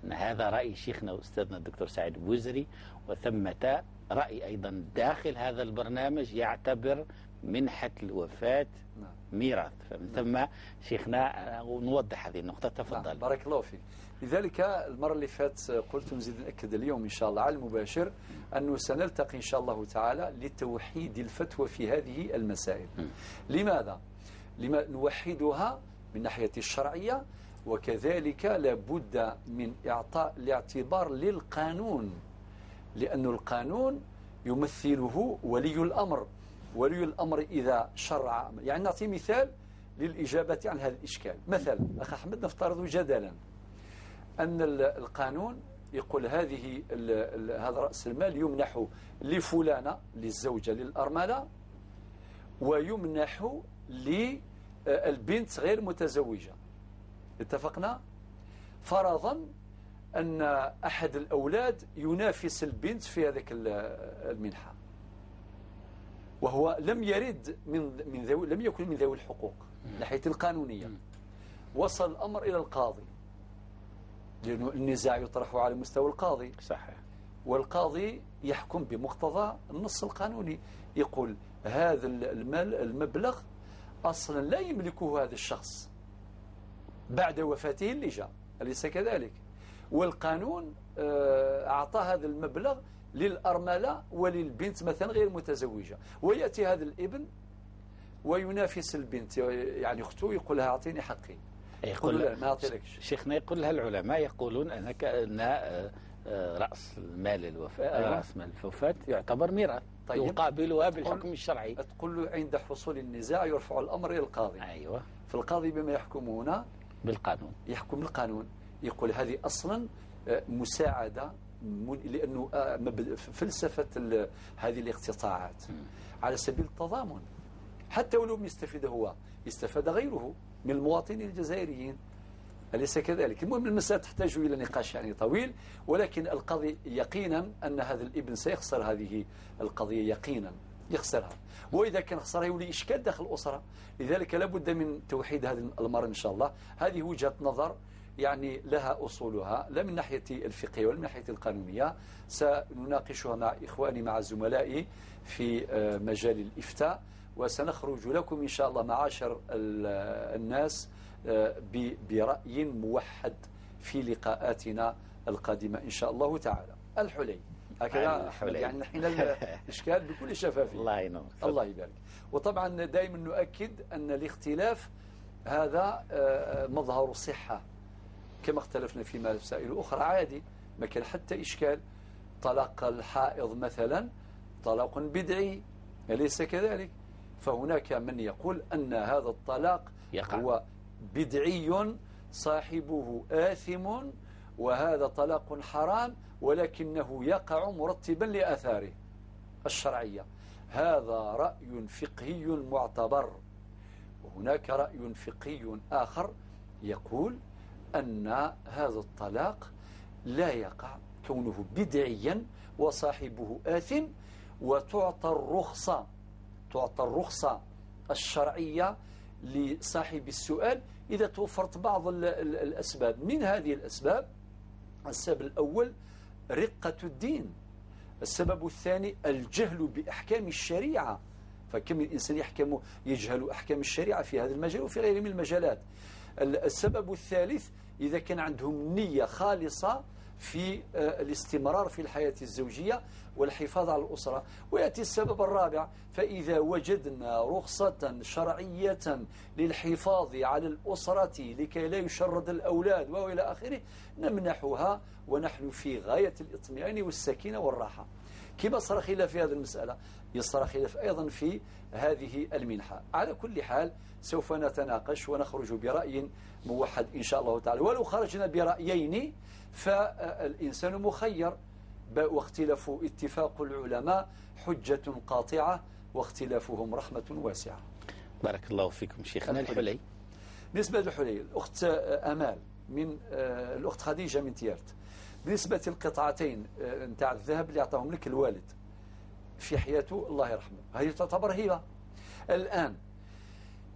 S2: أن هذا رأي شيخنا وأستاذنا الدكتور سعيد بوزري، وثمة رأي أيضا داخل هذا البرنامج يعتبر منحة الوفاة ميراث، فمن ثم شيخنا نوضح هذه النقطة. تفضل.
S3: نعم. بارك الله فيك. لذلك المرة اللي فاتت قلت نزيد نأكد اليوم إن شاء الله على المباشر أنه سنلتقي إن شاء الله تعالى لتوحيد الفتوى في هذه المسائل. لماذا؟ لما نوحدها من ناحية الشرعية، وكذلك لابد من إعطاء الاعتبار للقانون، لأن القانون يمثله ولي الأمر. ولي الأمر إذا شرع، يعني نعطي مثال للإجابة عن هذا الإشكال. مثلا أخ أحمد، نفترض جدلا أن القانون يقول هذا رأس المال يمنح لفلانة للزوجة للأرملة، ويمنح للبنت غير متزوجة. اتفقنا؟ فرضا أن أحد الأولاد ينافس البنت في هذيك المنحة، وهو لم يرد من ذوي، لم يكن من ذوي الحقوق من ناحية القانونية. وصل الأمر إلى القاضي، لأن النزاع يطرح على مستوى القاضي.
S2: صحيح.
S3: والقاضي يحكم بمقتضى النص القانوني، يقول هذا المال المبلغ أصلا لا يملكه هذا الشخص بعد وفاته اللي جاء، أليس كذلك؟ والقانون أعطى هذا المبلغ للأرملة وللبنت مثلا غير متزوجة، ويأتي هذا الابن وينافس البنت، يعني أخته، يقول لها أعطيني حقي، يقول لها ما أعطيلكش.
S2: شيخنا يقول لها العلماء يقولون أنك أن رأس المال الوفاة، أيوة. رأس مال الوفاة يعتبر ميراث. طيب. يقابلها بالحكم الشرعي.
S3: تقول له عند حصول النزاع يرفع الأمر إلى القاضي.
S2: أيوة.
S3: فالقاضي بما يحكم هنا
S2: بالقانون،
S3: يحكم بالقانون، يقول هذه أصلا مساعدة، لأنه فلسفة هذه الاقتطاعات على سبيل التضامن، حتى ولو يستفيد هو يستفاد غيره من المواطنين الجزائريين، أليس كذلك؟ المهم المسألة تحتاج إلى نقاش يعني طويل، ولكن القاضي يقينا أن هذا الابن سيخسر هذه القضية، يقينا يخسرها، وإذا كان خسرها يولي إشكال داخل الأسرة، لذلك لابد من توحيد هذا الأمر إن شاء الله. هذه وجهة نظر يعني لها أصولها، لا من ناحية الفقهية ولا من ناحية القانونية، سنناقشها مع إخواني مع زملائي في مجال الإفتاء، وسنخرج لكم إن شاء الله معاشر الناس برأي موحد في لقاءاتنا القادمة إن شاء الله تعالى. الحلي هكذا يعني نحن الإشكال بكل شفافية.
S2: الله ينور.
S3: الله يبارك. وطبعا دائما نؤكد أن الاختلاف هذا مظهر صحة، كما اختلفنا في مسائل أخرى عادي، ما كان حتى إشكال. طلاق الحائض مثلا طلاق بدعي، أليس كذلك؟ فهناك من يقول أن هذا الطلاق
S2: يقع.
S3: هو بدعي صاحبه آثم، وهذا طلاق حرام، ولكنه يقع مرتبا لآثاره الشرعية. هذا رأي فقهي معتبر. وهناك رأي فقهي آخر يقول أن هذا الطلاق لا يقع كونه بدعيا وصاحبه آثم، وتعطى الرخصة، تعطى الرخصة الشرعية لصاحب السؤال إذا توفرت بعض الأسباب. من هذه الأسباب السبب الأول رقة الدين، السبب الثاني الجهل بأحكام الشريعة، فكم الإنسان يحكم يجهل أحكام الشريعة في هذا المجال وفي غيره من المجالات. السبب الثالث إذا كان عندهم نية خالصة في الاستمرار في الحياة الزوجية والحفاظ على الأسرة. ويأتي السبب الرابع، فإذا وجدنا رخصة شرعية للحفاظ على الأسرة لكي لا يشرد الأولاد وإلى آخره نمنحها، ونحن في غاية الاطمئنان والسكينة والراحة. كما صار خلاف في هذه المسألة يصير خلاف أيضا في هذه المنحة. على كل حال سوف نتناقش ونخرج برأي موحد إن شاء الله تعالى، ولو خرجنا برأيين فالإنسان مخير، واختلاف اتفاق العلماء حجة قاطعة واختلافهم رحمة واسعة.
S2: بارك الله فيكم شيخنا. الحلي،
S3: بالنسبة للحلي الأخت أمال من الأخت خديجة من تيارت، بالنسبة للقطعتين نتاع الذهب اللي أعطاهم لك الوالد في حياته الله يرحمه، هذه تعتبر هبة. الآن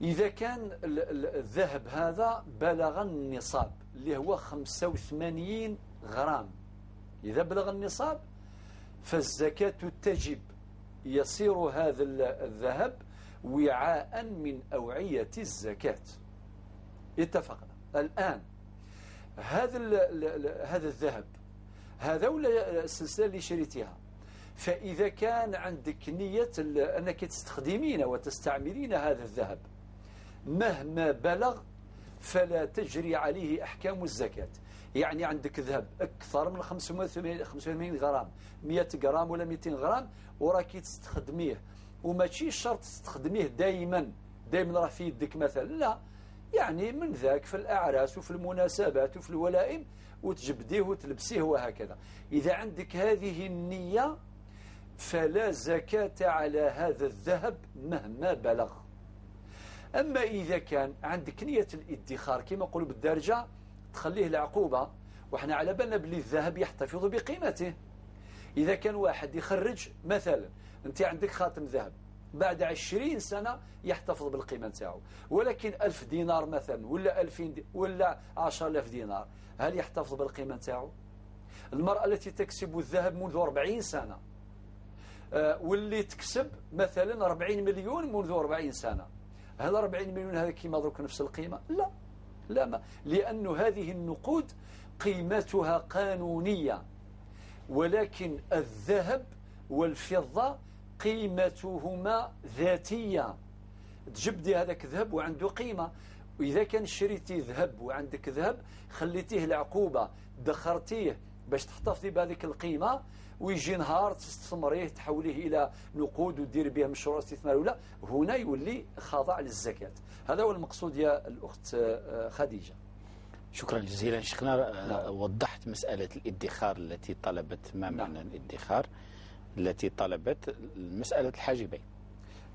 S3: إذا كان الذهب هذا بلغ النصاب اللي هو 85 غرام، إذا بلغ النصاب فالزكاة تجب، يصير هذا الذهب وعاء من أوعية الزكاة. اتفقنا. الآن هذا الذهب هذا ولا السلسلة اللي شريتها، فإذا كان عندك نية أنك تستخدمين وتستعملين هذا الذهب مهما بلغ فلا تجري عليه أحكام الزكاة. يعني عندك ذهب أكثر من 85 غرام، 100 غرام ولا 200 غرام، وراكي تستخدميه، وماشي شرط تستخدميه دائما دائما راه في يدك مثلا، لا، يعني من ذاك في الأعراس وفي المناسبات وفي الولائم وتجبديه وتلبسيه وهكذا. إذا عندك هذه النية فلا زكاة على هذا الذهب مهما بلغ. أما إذا كان عندك نية الادخار كما نقولوا بالدارجة تخليه العقوبة، وحنا على بالنا باللي الذهب يحتفظ بقيمته. إذا كان واحد يخرج مثلا، أنت عندك خاتم ذهب بعد 20 سنة يحتفظ بالقيمة نتاعو، ولكن 1000 دينار مثلا ولا 2000 ولا 10000 دينار هل يحتفظ بالقيمة نتاعو؟ المرأة التي تكسب الذهب منذ 40 سنة واللي تكسب مثلا 40 مليون منذ 40 سنة، هل 40 مليون هذا كيما درك نفس القيمة؟ لا لا، ما، لأن هذه النقود قيمتها قانونية، ولكن الذهب والفضة قيمتهما ذاتية. تجبدي هذاك ذهب وعنده قيمة، وإذا كان شريتي ذهب وعندك ذهب خليتيه العقوبة، دخرتيه باش تحتفظي بهذيك القيمة، ويجي نهار تستثمريه تحوليه إلى نقود ودير به مشروع استثماري ولا، هنا يولي خاضع للزكاة. هذا هو المقصود يا الأخت خديجة.
S2: شكرا جزيلا شيخنا. نعم. وضحت مسألة الادخار التي طلبت، ما معنى نعم. الادخار التي طلبت مسألة الحاجبين.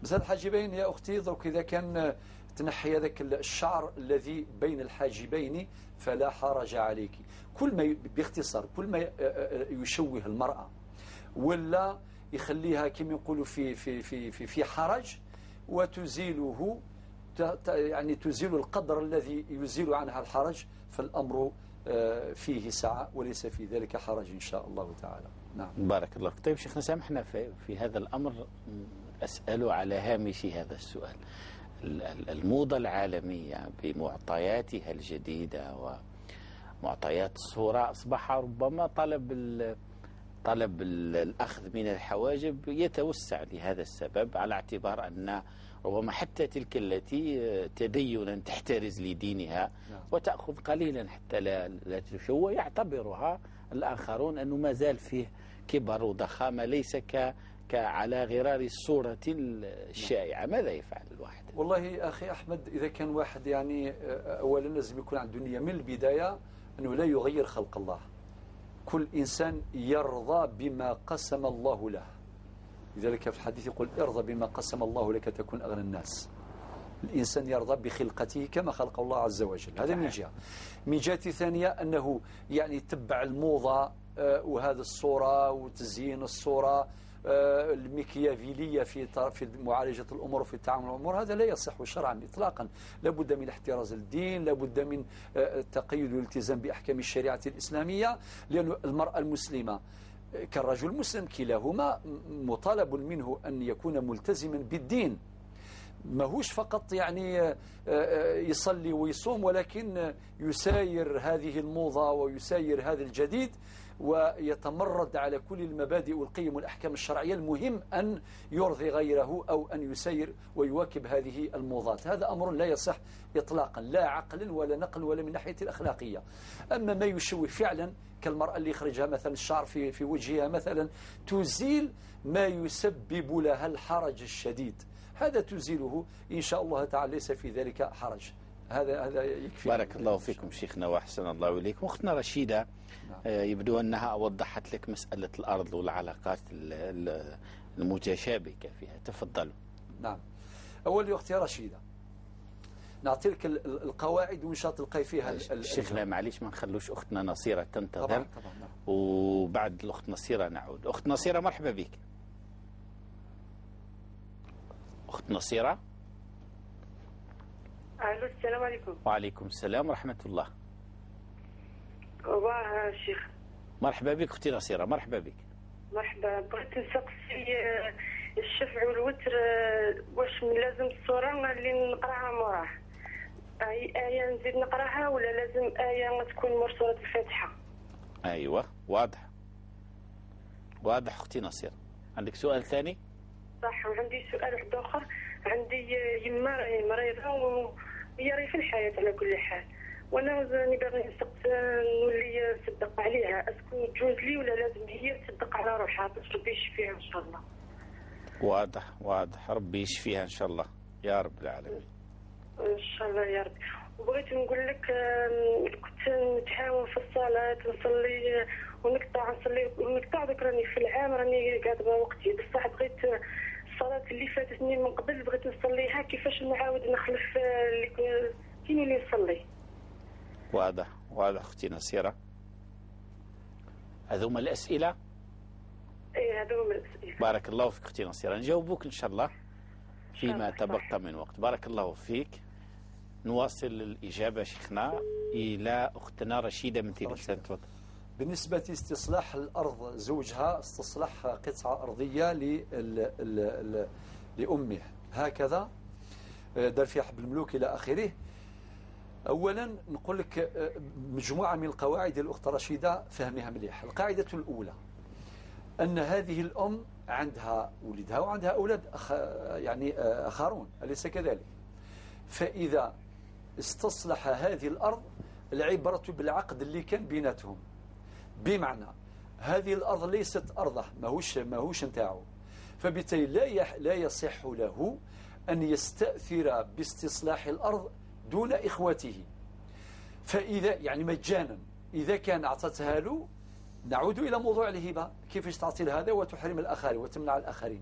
S3: مسألة الحاجبين يا أختي، درك إذا كان تنحي هذاك الشعر الذي بين الحاجبين فلا حرج عليك. كل ما باختصار كل ما يشوه المرأة ولا يخليها كما يقولوا في في في في في حرج، وتزيله يعني تزيل القدر الذي يزيل عنها الحرج، فالأمر فيه سعة وليس في ذلك حرج إن شاء الله تعالى. نعم.
S2: بارك الله فيك. طيب شيخنا سامحنا في هذا الأمر، أسأل على هامش هذا السؤال، الموضة العالمية بمعطياتها الجديدة ومعطيات الصورة أصبح ربما طلب الأخذ من الحواجب يتوسع لهذا السبب، على اعتبار أن ربما حتى تلك التي تدينا تحترز لدينها وتأخذ قليلا حتى لا تشوه، يعتبرها الآخرون أنه ما زال فيه كبر وضخامة ليس على غرار الصورة الشائعة. ماذا يفعل الواحد؟
S3: والله أخي أحمد، إذا كان واحد يعني أولا لازم يكون عنده نية من البداية أنه لا يغير خلق الله. كل إنسان يرضى بما قسم الله له، لذلك في الحديث يقول ارضى بما قسم الله لك تكون أغنى الناس. الإنسان يرضى بخلقته كما خلق الله عز وجل، هذا من جهة. من جهة ثانية أنه يعني تبع الموضة وهذا الصورة وتزيين الصورة الميكيافيلية في معالجة الأمور وفي التعامل مع الأمور، هذا لا يصح شرعا إطلاقا. لابد من احتراز الدين، لابد من التقيد والالتزام بأحكام الشريعة الإسلامية، لأن المرأة المسلمة كالرجل المسلم كلاهما مطالب منه أن يكون ملتزما بالدين، ماهوش فقط يعني يصلي ويصوم، ولكن يساير هذه الموضة ويساير هذا الجديد ويتمرد على كل المبادئ والقيم والأحكام الشرعية. المهم أن يرضي غيره أو أن يسير ويواكب هذه الموضات، هذا أمر لا يصح إطلاقا، لا عقل ولا نقل ولا من ناحية الأخلاقية. أما ما يشوه فعلا كالمرأة اللي يخرجها مثلا الشعر في وجهها مثلا، تزيل ما يسبب لها الحرج الشديد، هذا تزيله إن شاء الله تعالى، ليس في ذلك حرج. هذا يكفي.
S2: بارك الله فيكم شيخنا وأحسن الله إليكم. أختنا رشيدة، نعم. يبدو أنها وضحت لك مسألة الأرض والعلاقات المتشابكة فيها، تفضلوا.
S3: نعم. أول يا أختي رشيدة نعطي لك القواعد وإن شاء الله تلقاي فيها.
S2: شيخنا معليش ما نخلوش أختنا نصيرة تنتظر.
S3: طبعا طبعا. نعم.
S2: وبعد الأخت نصيرة نعود. أخت نصيرة مرحبا بك. أخت نصيرة.
S8: ألو السلام عليكم.
S2: وعليكم السلام ورحمة الله.
S8: واه شيخ.
S2: مرحبا بك أختي نصيرة، مرحبا بك.
S8: مرحبا، بغيت نسقسي الشفع والوتر واش لازم الصورة اللي نقراها موراه أي آية نزيد نقراها ولا لازم آية تكون مور سورة الفاتحة؟
S2: أيوة واضح واضح أختي نصيرة. عندك سؤال ثاني؟
S8: صح، وعندي سؤال واحد آخر. عندي يما راهي مريضة وهي راهي في الحياة على كل حال، وانا راني باغي نولي نصدق عليها، est-ce que تجوز لي ولا لازم هي تصدق على روحها باش ربي يشفيها ان شاء الله؟
S2: واضح واضح، ربي يشفيها ان شاء الله يا رب العالمين.
S8: ان شاء الله يا رب. وبغيت نقول لك كنت نتحاول في الصلاة نصلي ونقطع، نصلي ونقطع، دوك راني في العام راني قاعدة وقتي، بصح بغيت الصلاة اللي فاتتني من قبل بغيت نصليها، كيفاش نعاود نخلف اللي كاين اللي نصلي؟
S2: واضح واضح أختي نصيرة. هذوما الأسئلة؟
S8: ايه هذوما الأسئلة.
S2: بارك الله فيك أختي نصيرة، نجاوبوك إن شاء الله فيما تبقى من وقت. بارك الله فيك. نواصل الإجابة شيخنا إلى أختنا رشيدة من تلمسان. تفضل.
S3: بالنسبة لاستصلاح الأرض، زوجها استصلح قطعة أرضية لأمه هكذا، دار فيها حب الملوك إلى آخره. أولا نقول لك مجموعة من القواعد الأخت رشيدة فهمها مليح. القاعدة الأولى أن هذه الأم عندها ولدها وعندها أولاد يعني آخرون، أليس كذلك؟ فإذا استصلح هذه الأرض العبرة بالعقد اللي كان بيناتهم، بمعنى هذه الأرض ليست أرضه، ماهوش نتاعو، فبالتالي لا يصح له أن يستأثر باستصلاح الأرض دون إخوته. فإذا يعني مجانا، إذا كان أعطتها له، نعود إلى موضوع الهبة، كيفاش تعطي هذا وتحرم الآخرين وتمنع الآخرين.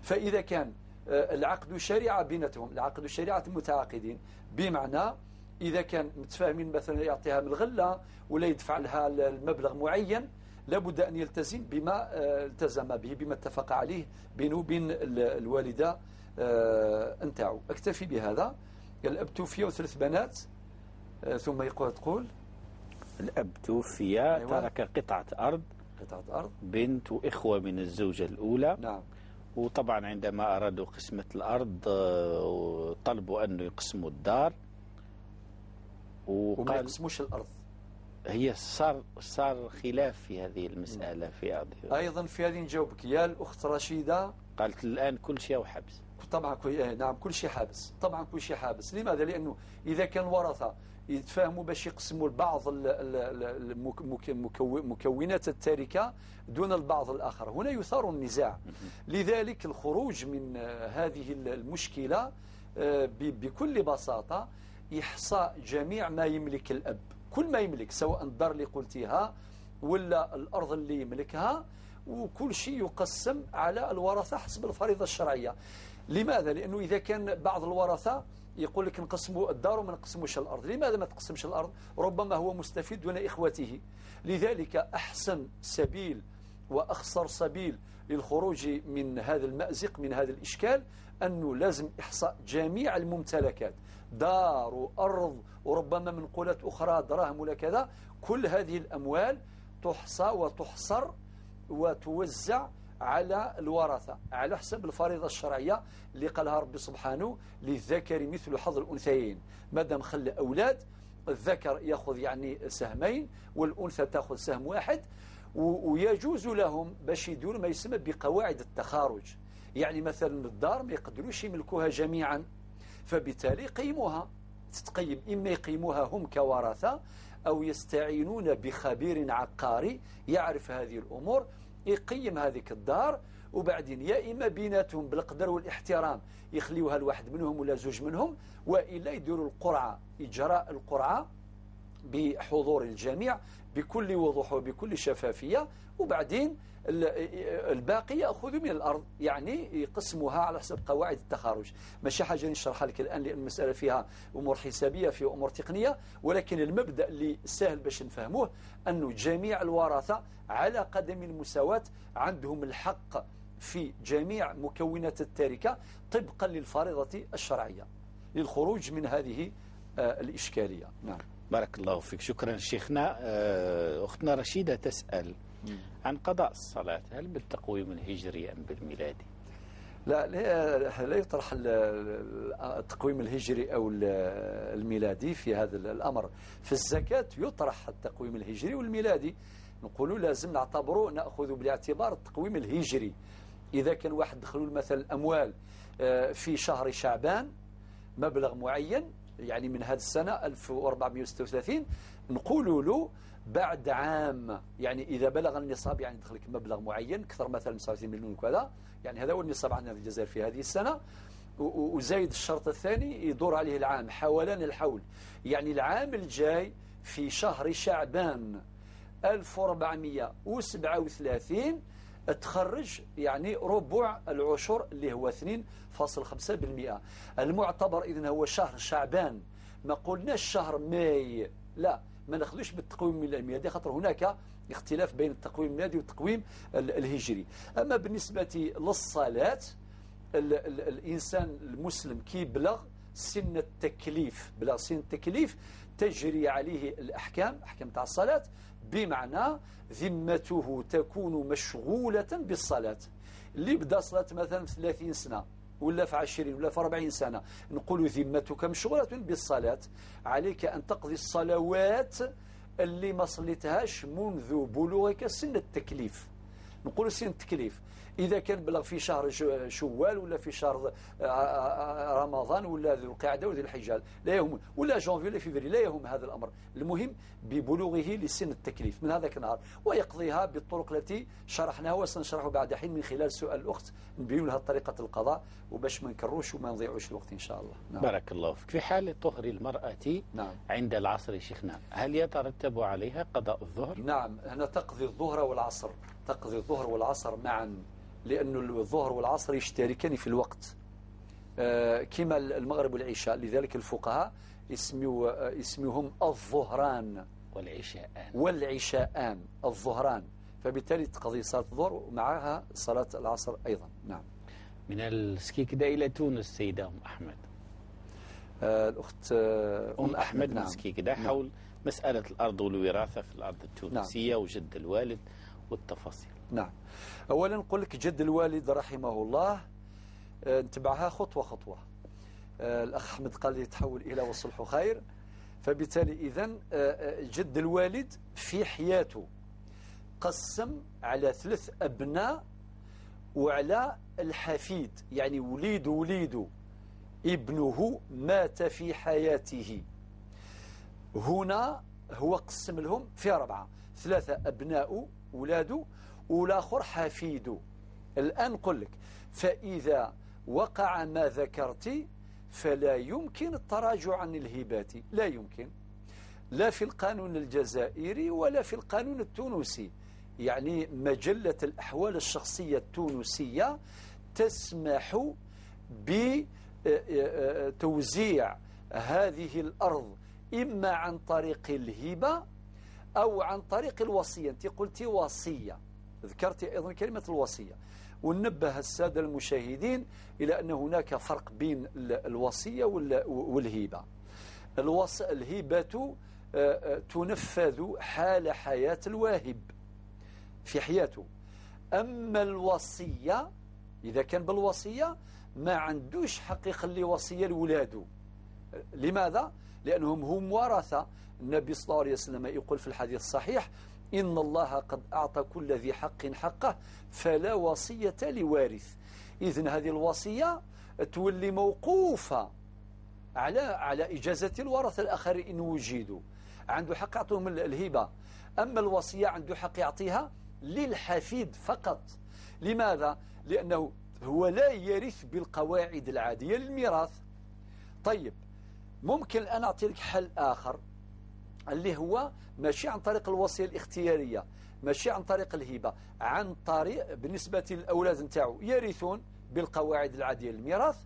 S3: فإذا كان العقد شريعة بيناتهم، العقد شريعة المتعاقدين، بمعنى إذا كان متفاهمين مثلا يعطيها من الغلة ولا يدفع لها المبلغ معين، لابد أن يلتزم بما التزم به، بما اتفق عليه بينه وبين الوالدة نتاعو. أكتفي بهذا. الأب توفي وثلاث بنات، ثم يقول تقول
S2: الأب توفي، أيوة. ترك قطعة أرض،
S3: قطعة أرض،
S2: بنت وإخوة من الزوجة الأولى.
S3: نعم.
S2: وطبعا عندما أرادوا قسمة الأرض طلبوا أنه يقسموا الدار،
S3: وما يقسموش الأرض.
S2: هي صار خلاف في هذه المسألة في أرض.
S3: أيضا في هذه نجاوبك يا الأخت رشيدة.
S2: قالت الآن كل شيء حبس.
S3: طبعا نعم كل شيء حابس، طبعا كل شيء حابس. لماذا؟ لأنه إذا كان الورثة يتفاهموا باش يقسموا البعض مكونات التركة دون البعض الآخر، هنا يثار النزاع. لذلك الخروج من هذه المشكلة بكل بساطة إحصاء جميع ما يملك الأب، كل ما يملك، سواء الدار اللي قلتيها ولا الأرض اللي يملكها، وكل شيء يقسم على الورثة حسب الفريضة الشرعية. لماذا؟ لأنه إذا كان بعض الورثة يقول لك نقسموا الدار وما نقسموش الأرض، لماذا ما تقسمش الأرض؟ ربما هو مستفيد دون إخوته. لذلك أحسن سبيل وأخسر سبيل للخروج من هذا المأزق، من هذا الإشكال، أنه لازم إحصاء جميع الممتلكات، دار وأرض وربما منقولات أخرى، دراهم ولا كذا، كل هذه الأموال تحصى وتحصر وتوزع على الورثة على حسب الفريضة الشرعية اللي قالها ربي سبحانه: للذكر مثل حظ الأنثيين. ما دام خلى أولاد، الذكر يأخذ يعني سهمين والأنثى تأخذ سهم واحد، ويجوز لهم باش يديروا ما يسمى بقواعد التخارج. يعني مثلا الدار ما يقدروش يملكوها جميعا، فبالتالي قيموها، تتقيم، إما يقيموها هم كورثة أو يستعينون بخبير عقاري يعرف هذه الأمور يقيم هذيك الدار، وبعدين يا إما بيناتهم بالقدر والاحترام يخليوها لواحد منهم ولا زوج منهم، وإلا يديروا القرعة، إجراء القرعة بحضور الجميع بكل وضوح وبكل شفافية، وبعدين الباقي يأخذ من الأرض، يعني يقسمها على حسب قواعد التخارج. ماشي حاجة نشرحها لك الآن لأن المسألة فيها أمور حسابية، فيها أمور تقنية، ولكن المبدأ اللي سهل باش نفهموه أنه جميع الورثة على قدم المساواة عندهم الحق في جميع مكونات التركة طبقا للفريضة الشرعية للخروج من هذه الإشكالية. نعم.
S2: بارك الله فيك، شكرا شيخنا. أختنا رشيدة تسأل عن قضاء الصلاة، هل بالتقويم الهجري أم بالميلادي؟
S3: لا لا يطرح التقويم الهجري أو الميلادي في هذا الأمر. في الزكاة يطرح التقويم الهجري والميلادي، نقولوا لازم نعتبره، نأخذ بالاعتبار التقويم الهجري. إذا كان واحد دخلوا مثلا الأموال في شهر شعبان مبلغ معين، يعني من هذه السنة 1436، نقول له بعد عام، يعني إذا بلغ النصاب، يعني دخلك مبلغ معين أكثر مثلا 39 مليون وكذا، يعني هذا هو النصاب عندنا في الجزائر في هذه السنة، وزايد الشرط الثاني يدور عليه العام، حولان الحول، يعني العام الجاي في شهر شعبان 1437 تخرج يعني ربع العشر اللي هو 2.5%. المعتبر إذن هو شهر شعبان، ما قلناش شهر ماي لا، ما ناخذوش بالتقويم الميلادي، خاطر هناك اختلاف بين التقويم الميلادي والتقويم الهجري. أما بالنسبة للصلاة، الإنسان المسلم كي بلغ سن التكليف، بلغ سن التكليف تجري عليه الأحكام، أحكام تاع الصلاة، بمعنى ذمته تكون مشغولة بالصلاة. اللي بدا صلاة مثلا في 30 سنة ولا في 20 ولا في 40 سنة، نقول ذمتك مشغولة بالصلاة، عليك أن تقضي الصلوات اللي ما صليتهاش منذ بلوغك سن التكليف. نقول سن التكليف إذا كان بلغ في شهر شوال ولا في شهر رمضان ولا ذو القعدة ولا ذو الحجة، لا يهم، ولا جانفي ولا فيفري، لا يهم هذا الأمر، المهم ببلوغه لسن التكليف من هذاك النهار، ويقضيها بالطرق التي شرحناها وسنشرحها بعد حين من خلال سؤال الأخت، نبين لها طريقة القضاء وباش ما نكروش وما نضيعوش الوقت إن شاء الله. نعم.
S2: بارك الله فيك. في حال طهر المرأة نعم. عند العصر شيخنا، هل يترتب عليها قضاء الظهر؟
S3: نعم، هنا تقضي الظهر والعصر، تقضي الظهر والعصر معا، لأن الظهر والعصر يشتركان في الوقت كما المغرب والعشاء، لذلك الفقهاء يسميهم الظهران
S2: والعشاءان،
S3: والعشاءان الظهران، فبالتالي تقضي صلاة الظهر ومعها صلاة العصر أيضا. نعم.
S2: من السكيكدة إلى تونس سيدة أم أحمد.
S3: الأخت
S2: أم أحمد من السكيكدة حول مسألة الأرض والوراثة في الأرض التونسية. نعم. وجد الوالد والتفاصيل.
S3: نعم. أولا نقول لك جد الوالد رحمه الله نتبعها خطوة خطوة. الأخ أحمد قال لي تحول إلى والصلح خير، فبالتالي إذن جد الوالد في حياته قسم على 3 أبناء وعلى الحفيد، يعني وليد وليده ابنه مات في حياته، هنا هو قسم لهم في 4، 3 أبناء ولاده والآخر حفيده. الآن نقول لك فإذا وقع ما ذكرت فلا يمكن التراجع عن الهبات، لا يمكن، لا في القانون الجزائري ولا في القانون التونسي. يعني مجلة الأحوال الشخصية التونسية تسمح بتوزيع هذه الأرض إما عن طريق الهبة أو عن طريق الوصية. أنت قلتي وصية، ذكرتي أيضا كلمة الوصية، وننبه السادة المشاهدين إلى أن هناك فرق بين الوصية والهبة. الهبة تنفذ حال حياة الواهب في حياته، أما الوصية إذا كان بالوصية ما عندوش حق يخلي وصية لولاده. لماذا؟ لأنهم هم ورثة. النبي صلى الله عليه وسلم يقول في الحديث الصحيح: إن الله قد أعطى كل ذي حق حقه فلا وصية لوارث. إذن هذه الوصية تولي موقوفة على إجازة الورثة الآخرين إن وجدوا، عنده حق يعطيهم الهبة. أما الوصية عنده حق يعطيها للحفيد فقط. لماذا؟ لأنه هو لا يرث بالقواعد العادية للميراث. طيب، ممكن الآن أعطي لك حل آخر اللي هو ماشي عن طريق الوصية الاختيارية، ماشي عن طريق الهبة، عن طريق بالنسبة للأولاد نتاعو يرثون بالقواعد العادية للميراث،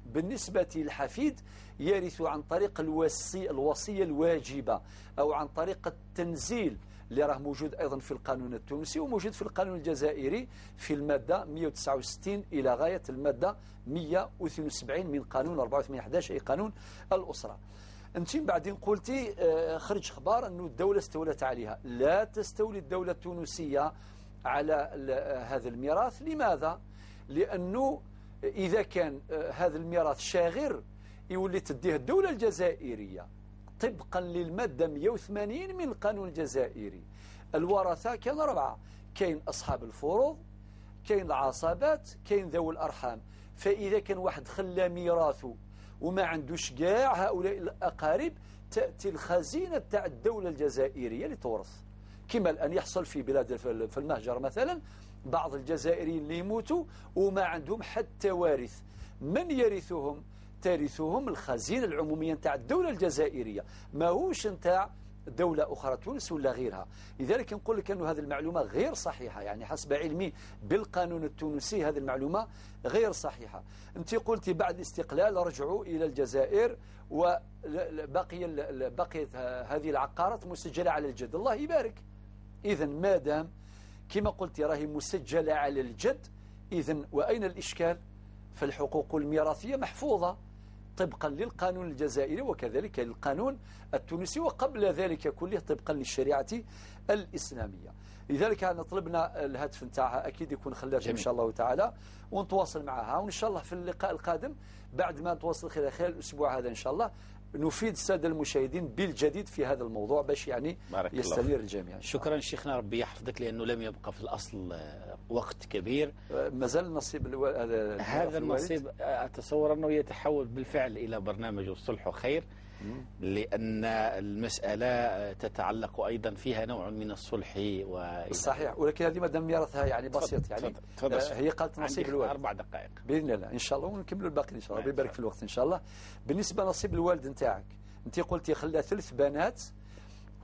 S3: بالنسبة للحفيد يرث عن طريق الوصية الواجبة أو عن طريق التنزيل اللي راه موجود أيضا في القانون التونسي وموجود في القانون الجزائري في المادة 169 إلى غاية المادة 172 من قانون 84/11 أي قانون الأسرة. أنت بعدين قلتي خرج خبار أنه الدولة استولت عليها. لا تستولي الدولة التونسية على هذا الميراث. لماذا؟ لأنه إذا كان هذا الميراث شاغر يولي تديه الدولة الجزائرية طبقا للمادة 180 من القانون الجزائري. الورثة كان 4، كاين أصحاب الفروض، كاين العصابات، كاين ذوي الأرحام. فإذا كان واحد خلى ميراثه وما عندوش كاع هؤلاء الأقارب، تأتي الخزينة تاع الدولة الجزائرية لتورث، كما الآن يحصل في بلاد في المهجر مثلا، بعض الجزائريين اللي يموتوا وما عندهم حتى وارث، من يرثهم؟ ترثهم الخزينة العمومية نتاع الدولة الجزائرية، ماهوش نتاع دولة أخرى تونس ولا غيرها. لذلك نقول لك أن هذه المعلومة غير صحيحة، يعني حسب علمي بالقانون التونسي هذه المعلومة غير صحيحة. أنت قلتي بعد الاستقلال رجعوا إلى الجزائر وبقي بقيت هذه العقارات مسجلة على الجد، الله يبارك. إذا ما دام كما قلتي راهي مسجلة على الجد، إذا وأين الإشكال؟ فالحقوق الميراثية محفوظة طبقا للقانون الجزائري وكذلك للقانون التونسي، وقبل ذلك كله طبقا للشريعة الإسلامية. لذلك أنا طلبنا الهاتف نتاعها، أكيد يكون خلاك إن شاء الله تعالى، ونتواصل معها، وإن شاء الله في اللقاء القادم بعد ما نتواصل خلال الأسبوع هذا إن شاء الله نفيد السادة المشاهدين بالجديد في هذا الموضوع باش يعني يستنير الجميع.
S2: شكرا شيخنا، ربي يحفظك، لأنه لم يبقى في الأصل وقت كبير.
S3: مازال النصيب
S2: هذا النصيب أتصور أنه يتحول بالفعل إلى برنامج الصلح خير، لأن المسألة تتعلق أيضا فيها نوع من الصلح
S3: صحيح، ولكن هذه مادام ميراثها يعني بسيط، يعني تفضل. هي قالت نصيب الوالد
S2: 4 دقائق
S3: بإذن الله إن شاء الله، ونكملوا الباقي إن شاء الله، يبارك في الوقت إن شاء الله. بالنسبة لنصيب الوالد نتاعك، أنت قلتي خلى 3 بنات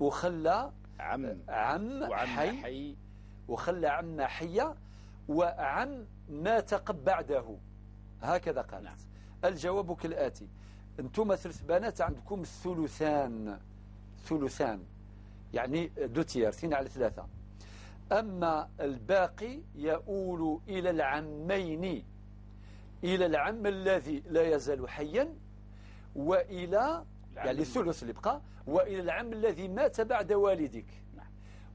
S3: وخلى عم حي وخلى عمة حية وعم مات قبل بعده، هكذا قالت. نعم. الجواب كالآتي: انتم 3 بنات عندكم الثلثان، ثلثان يعني deux tiers، 2 على 3. أما الباقي يؤول إلى العمين، إلى العم الذي لا يزال حيا، وإلى يعني الثلث اللي بقى، وإلى العم الذي مات بعد والدك،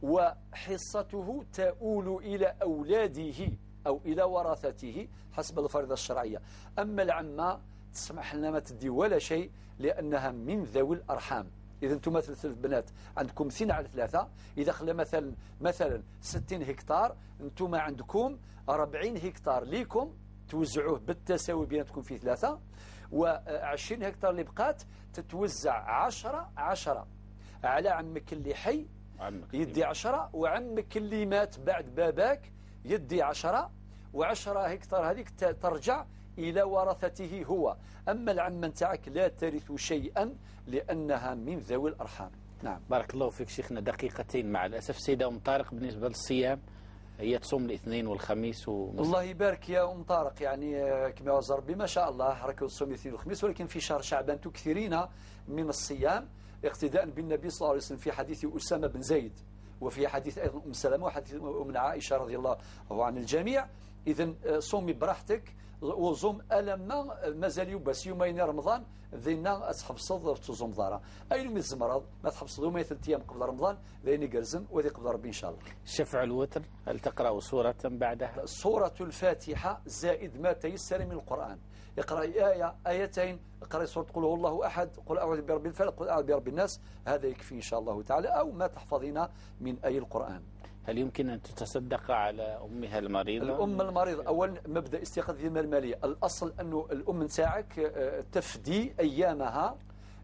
S3: وحصته تؤول إلى أولاده أو إلى ورثته حسب الفريضة الشرعية. أما العمة تسمح لنا ما تدي ولا شيء لأنها من ذوي الأرحام. إذا أنتم 3 بنات عندكم 2 على 3، إذا خلى مثلا 60 هكتار، أنتم عندكم 40 هكتار ليكم توزعوه بالتساوي بيناتكم في 3، و20 هكتار اللي بقات تتوزع 10 10 على عمك اللي حي يدي 10، وعمك اللي مات بعد باباك يدي 10، و10 هكتار هذيك ترجع إلى ورثته هو. أما العمة نتاعك لا ترث شيئا لأنها من ذوي الأرحام. نعم.
S2: بارك الله فيك شيخنا. دقيقتين مع الأسف. سيدة أم طارق، بالنسبة للصيام هي تصوم الاثنين والخميس
S3: الله يبارك يا أم طارق، يعني كما وزر ربي ما شاء الله راك تصوم الاثنين والخميس، ولكن في شهر شعبان تكثرين من الصيام اقتداء بالنبي صلى الله عليه وسلم في حديث أسامة بن زيد، وفي حديث أيضا أم سلمة، وحديث أم عائشة رضي الله عن الجميع. إذا صومي براحتك وزوم ألما مازال يبس يومين رمضان ذينا تحفظ تزوم دارا أي من الزمرض ما تحفظ يومين 3 أيام قبل رمضان ذين يقرزن وذي قبل ربي إن شاء الله.
S2: شفع الوتر هل تقرأ سورة بعدها؟
S3: سورة الفاتحة زائد ما تيسر من القرآن. اقرأ آية آيتين، اقرأ سورة قل هو الله أحد، قل أعوذ برب الفلق، قل أعوذ برب الناس، هذا يكفي إن شاء الله تعالى، أو ما تحفظين من أي القرآن.
S2: هل يمكن أن تتصدق على أمها المريضة؟
S3: الأم المريضة أولا مبدأ استيقاظ الذمة المالية، الأصل أنه الأم نتاعك تفدي أيامها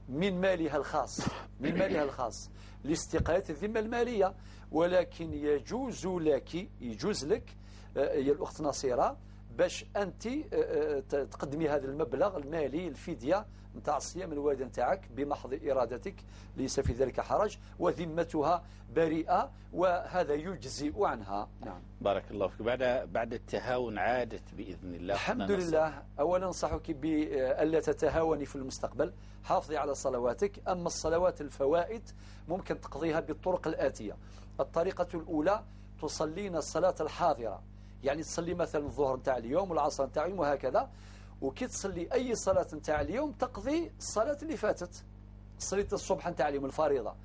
S3: من مالها الخاص، من مالها الخاص لاستقالة الذمة المالية، ولكن يجوز لك، يجوز لك يا الأخت نصيرة باش أنت تقدمي هذا المبلغ المالي الفدية نتاع الصيام الوالدة نتاعك بمحض إرادتك، ليس في ذلك حرج، وذمتها بريئة وهذا يجزئ عنها. نعم.
S2: بارك الله فيك. بعد التهاون عادت بإذن الله.
S3: الحمد لله. أولا أنصحك بألا تتهاوني في المستقبل، حافظي على صلواتك. أما الصلوات الفوائد ممكن تقضيها بالطرق الآتية. الطريقة الأولى تصلين الصلاة الحاضرة، يعني تصلي مثلا الظهر نتاع اليوم والعصر نتاع اليوم وهكذا، وكي تصلي أي صلاة نتاع اليوم تقضي الصلاة اللي فاتت. صليت الصبح نتاع اليوم الفريضة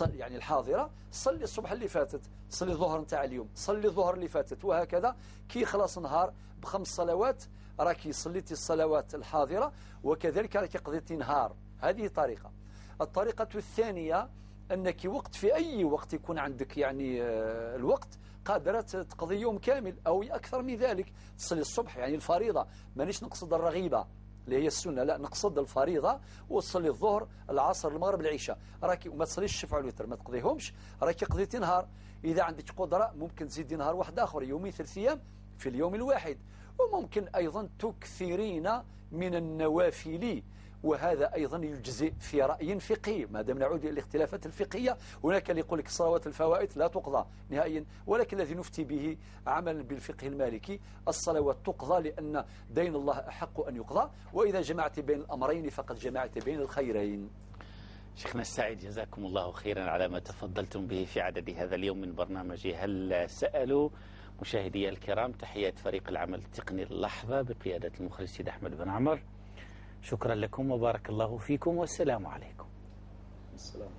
S3: يعني الحاضرة، صلي الصبح اللي فاتت، صلي الظهر نتاع اليوم، صلي الظهر اللي فاتت، وهكذا. كي خلاص نهار ب5 صلوات راكي صليتي الصلوات الحاضرة، وكذلك راكي قضيتي نهار. هذه طريقة. الطريقة الثانية أنك وقت في أي وقت يكون عندك يعني الوقت قادرة تقضي يوم كامل أو أكثر من ذلك. تصلي الصبح يعني الفريضة، مانيش نقصد الرغيبة اللي هي السنة، لا نقصد الفريضة، وتصلي الظهر العصر المغرب العشاء، راكي وما تصليش الشفع والوتر ما تقضيهمش، راكي قضيتي نهار. إذا عندك قدرة ممكن تزيدي نهار واحد آخر، يومين 3 أيام في اليوم الواحد. وممكن أيضا تكثرين من النوافل وهذا أيضا يجزئ في رأي فقهي، ما دام نعود إلى الاختلافات الفقهية. هناك اللي يقول لك الصلوات الفوائت لا تقضى نهائيا، ولكن الذي نفتي به عملا بالفقه المالكي الصلوات تقضى، لأن دين الله أحق أن يقضى، وإذا جمعت بين الأمرين فقد جمعت بين الخيرين.
S2: شيخنا السعيد، جزاكم الله خيرا على ما تفضلتم به في عدد هذا اليوم من برنامج هل سألوا. مشاهدي الكرام، تحيات فريق العمل التقني اللحظة بقيادة المخرج سيد أحمد بن عمر. شكرا لكم وبارك الله فيكم، والسلام عليكم.
S3: السلام.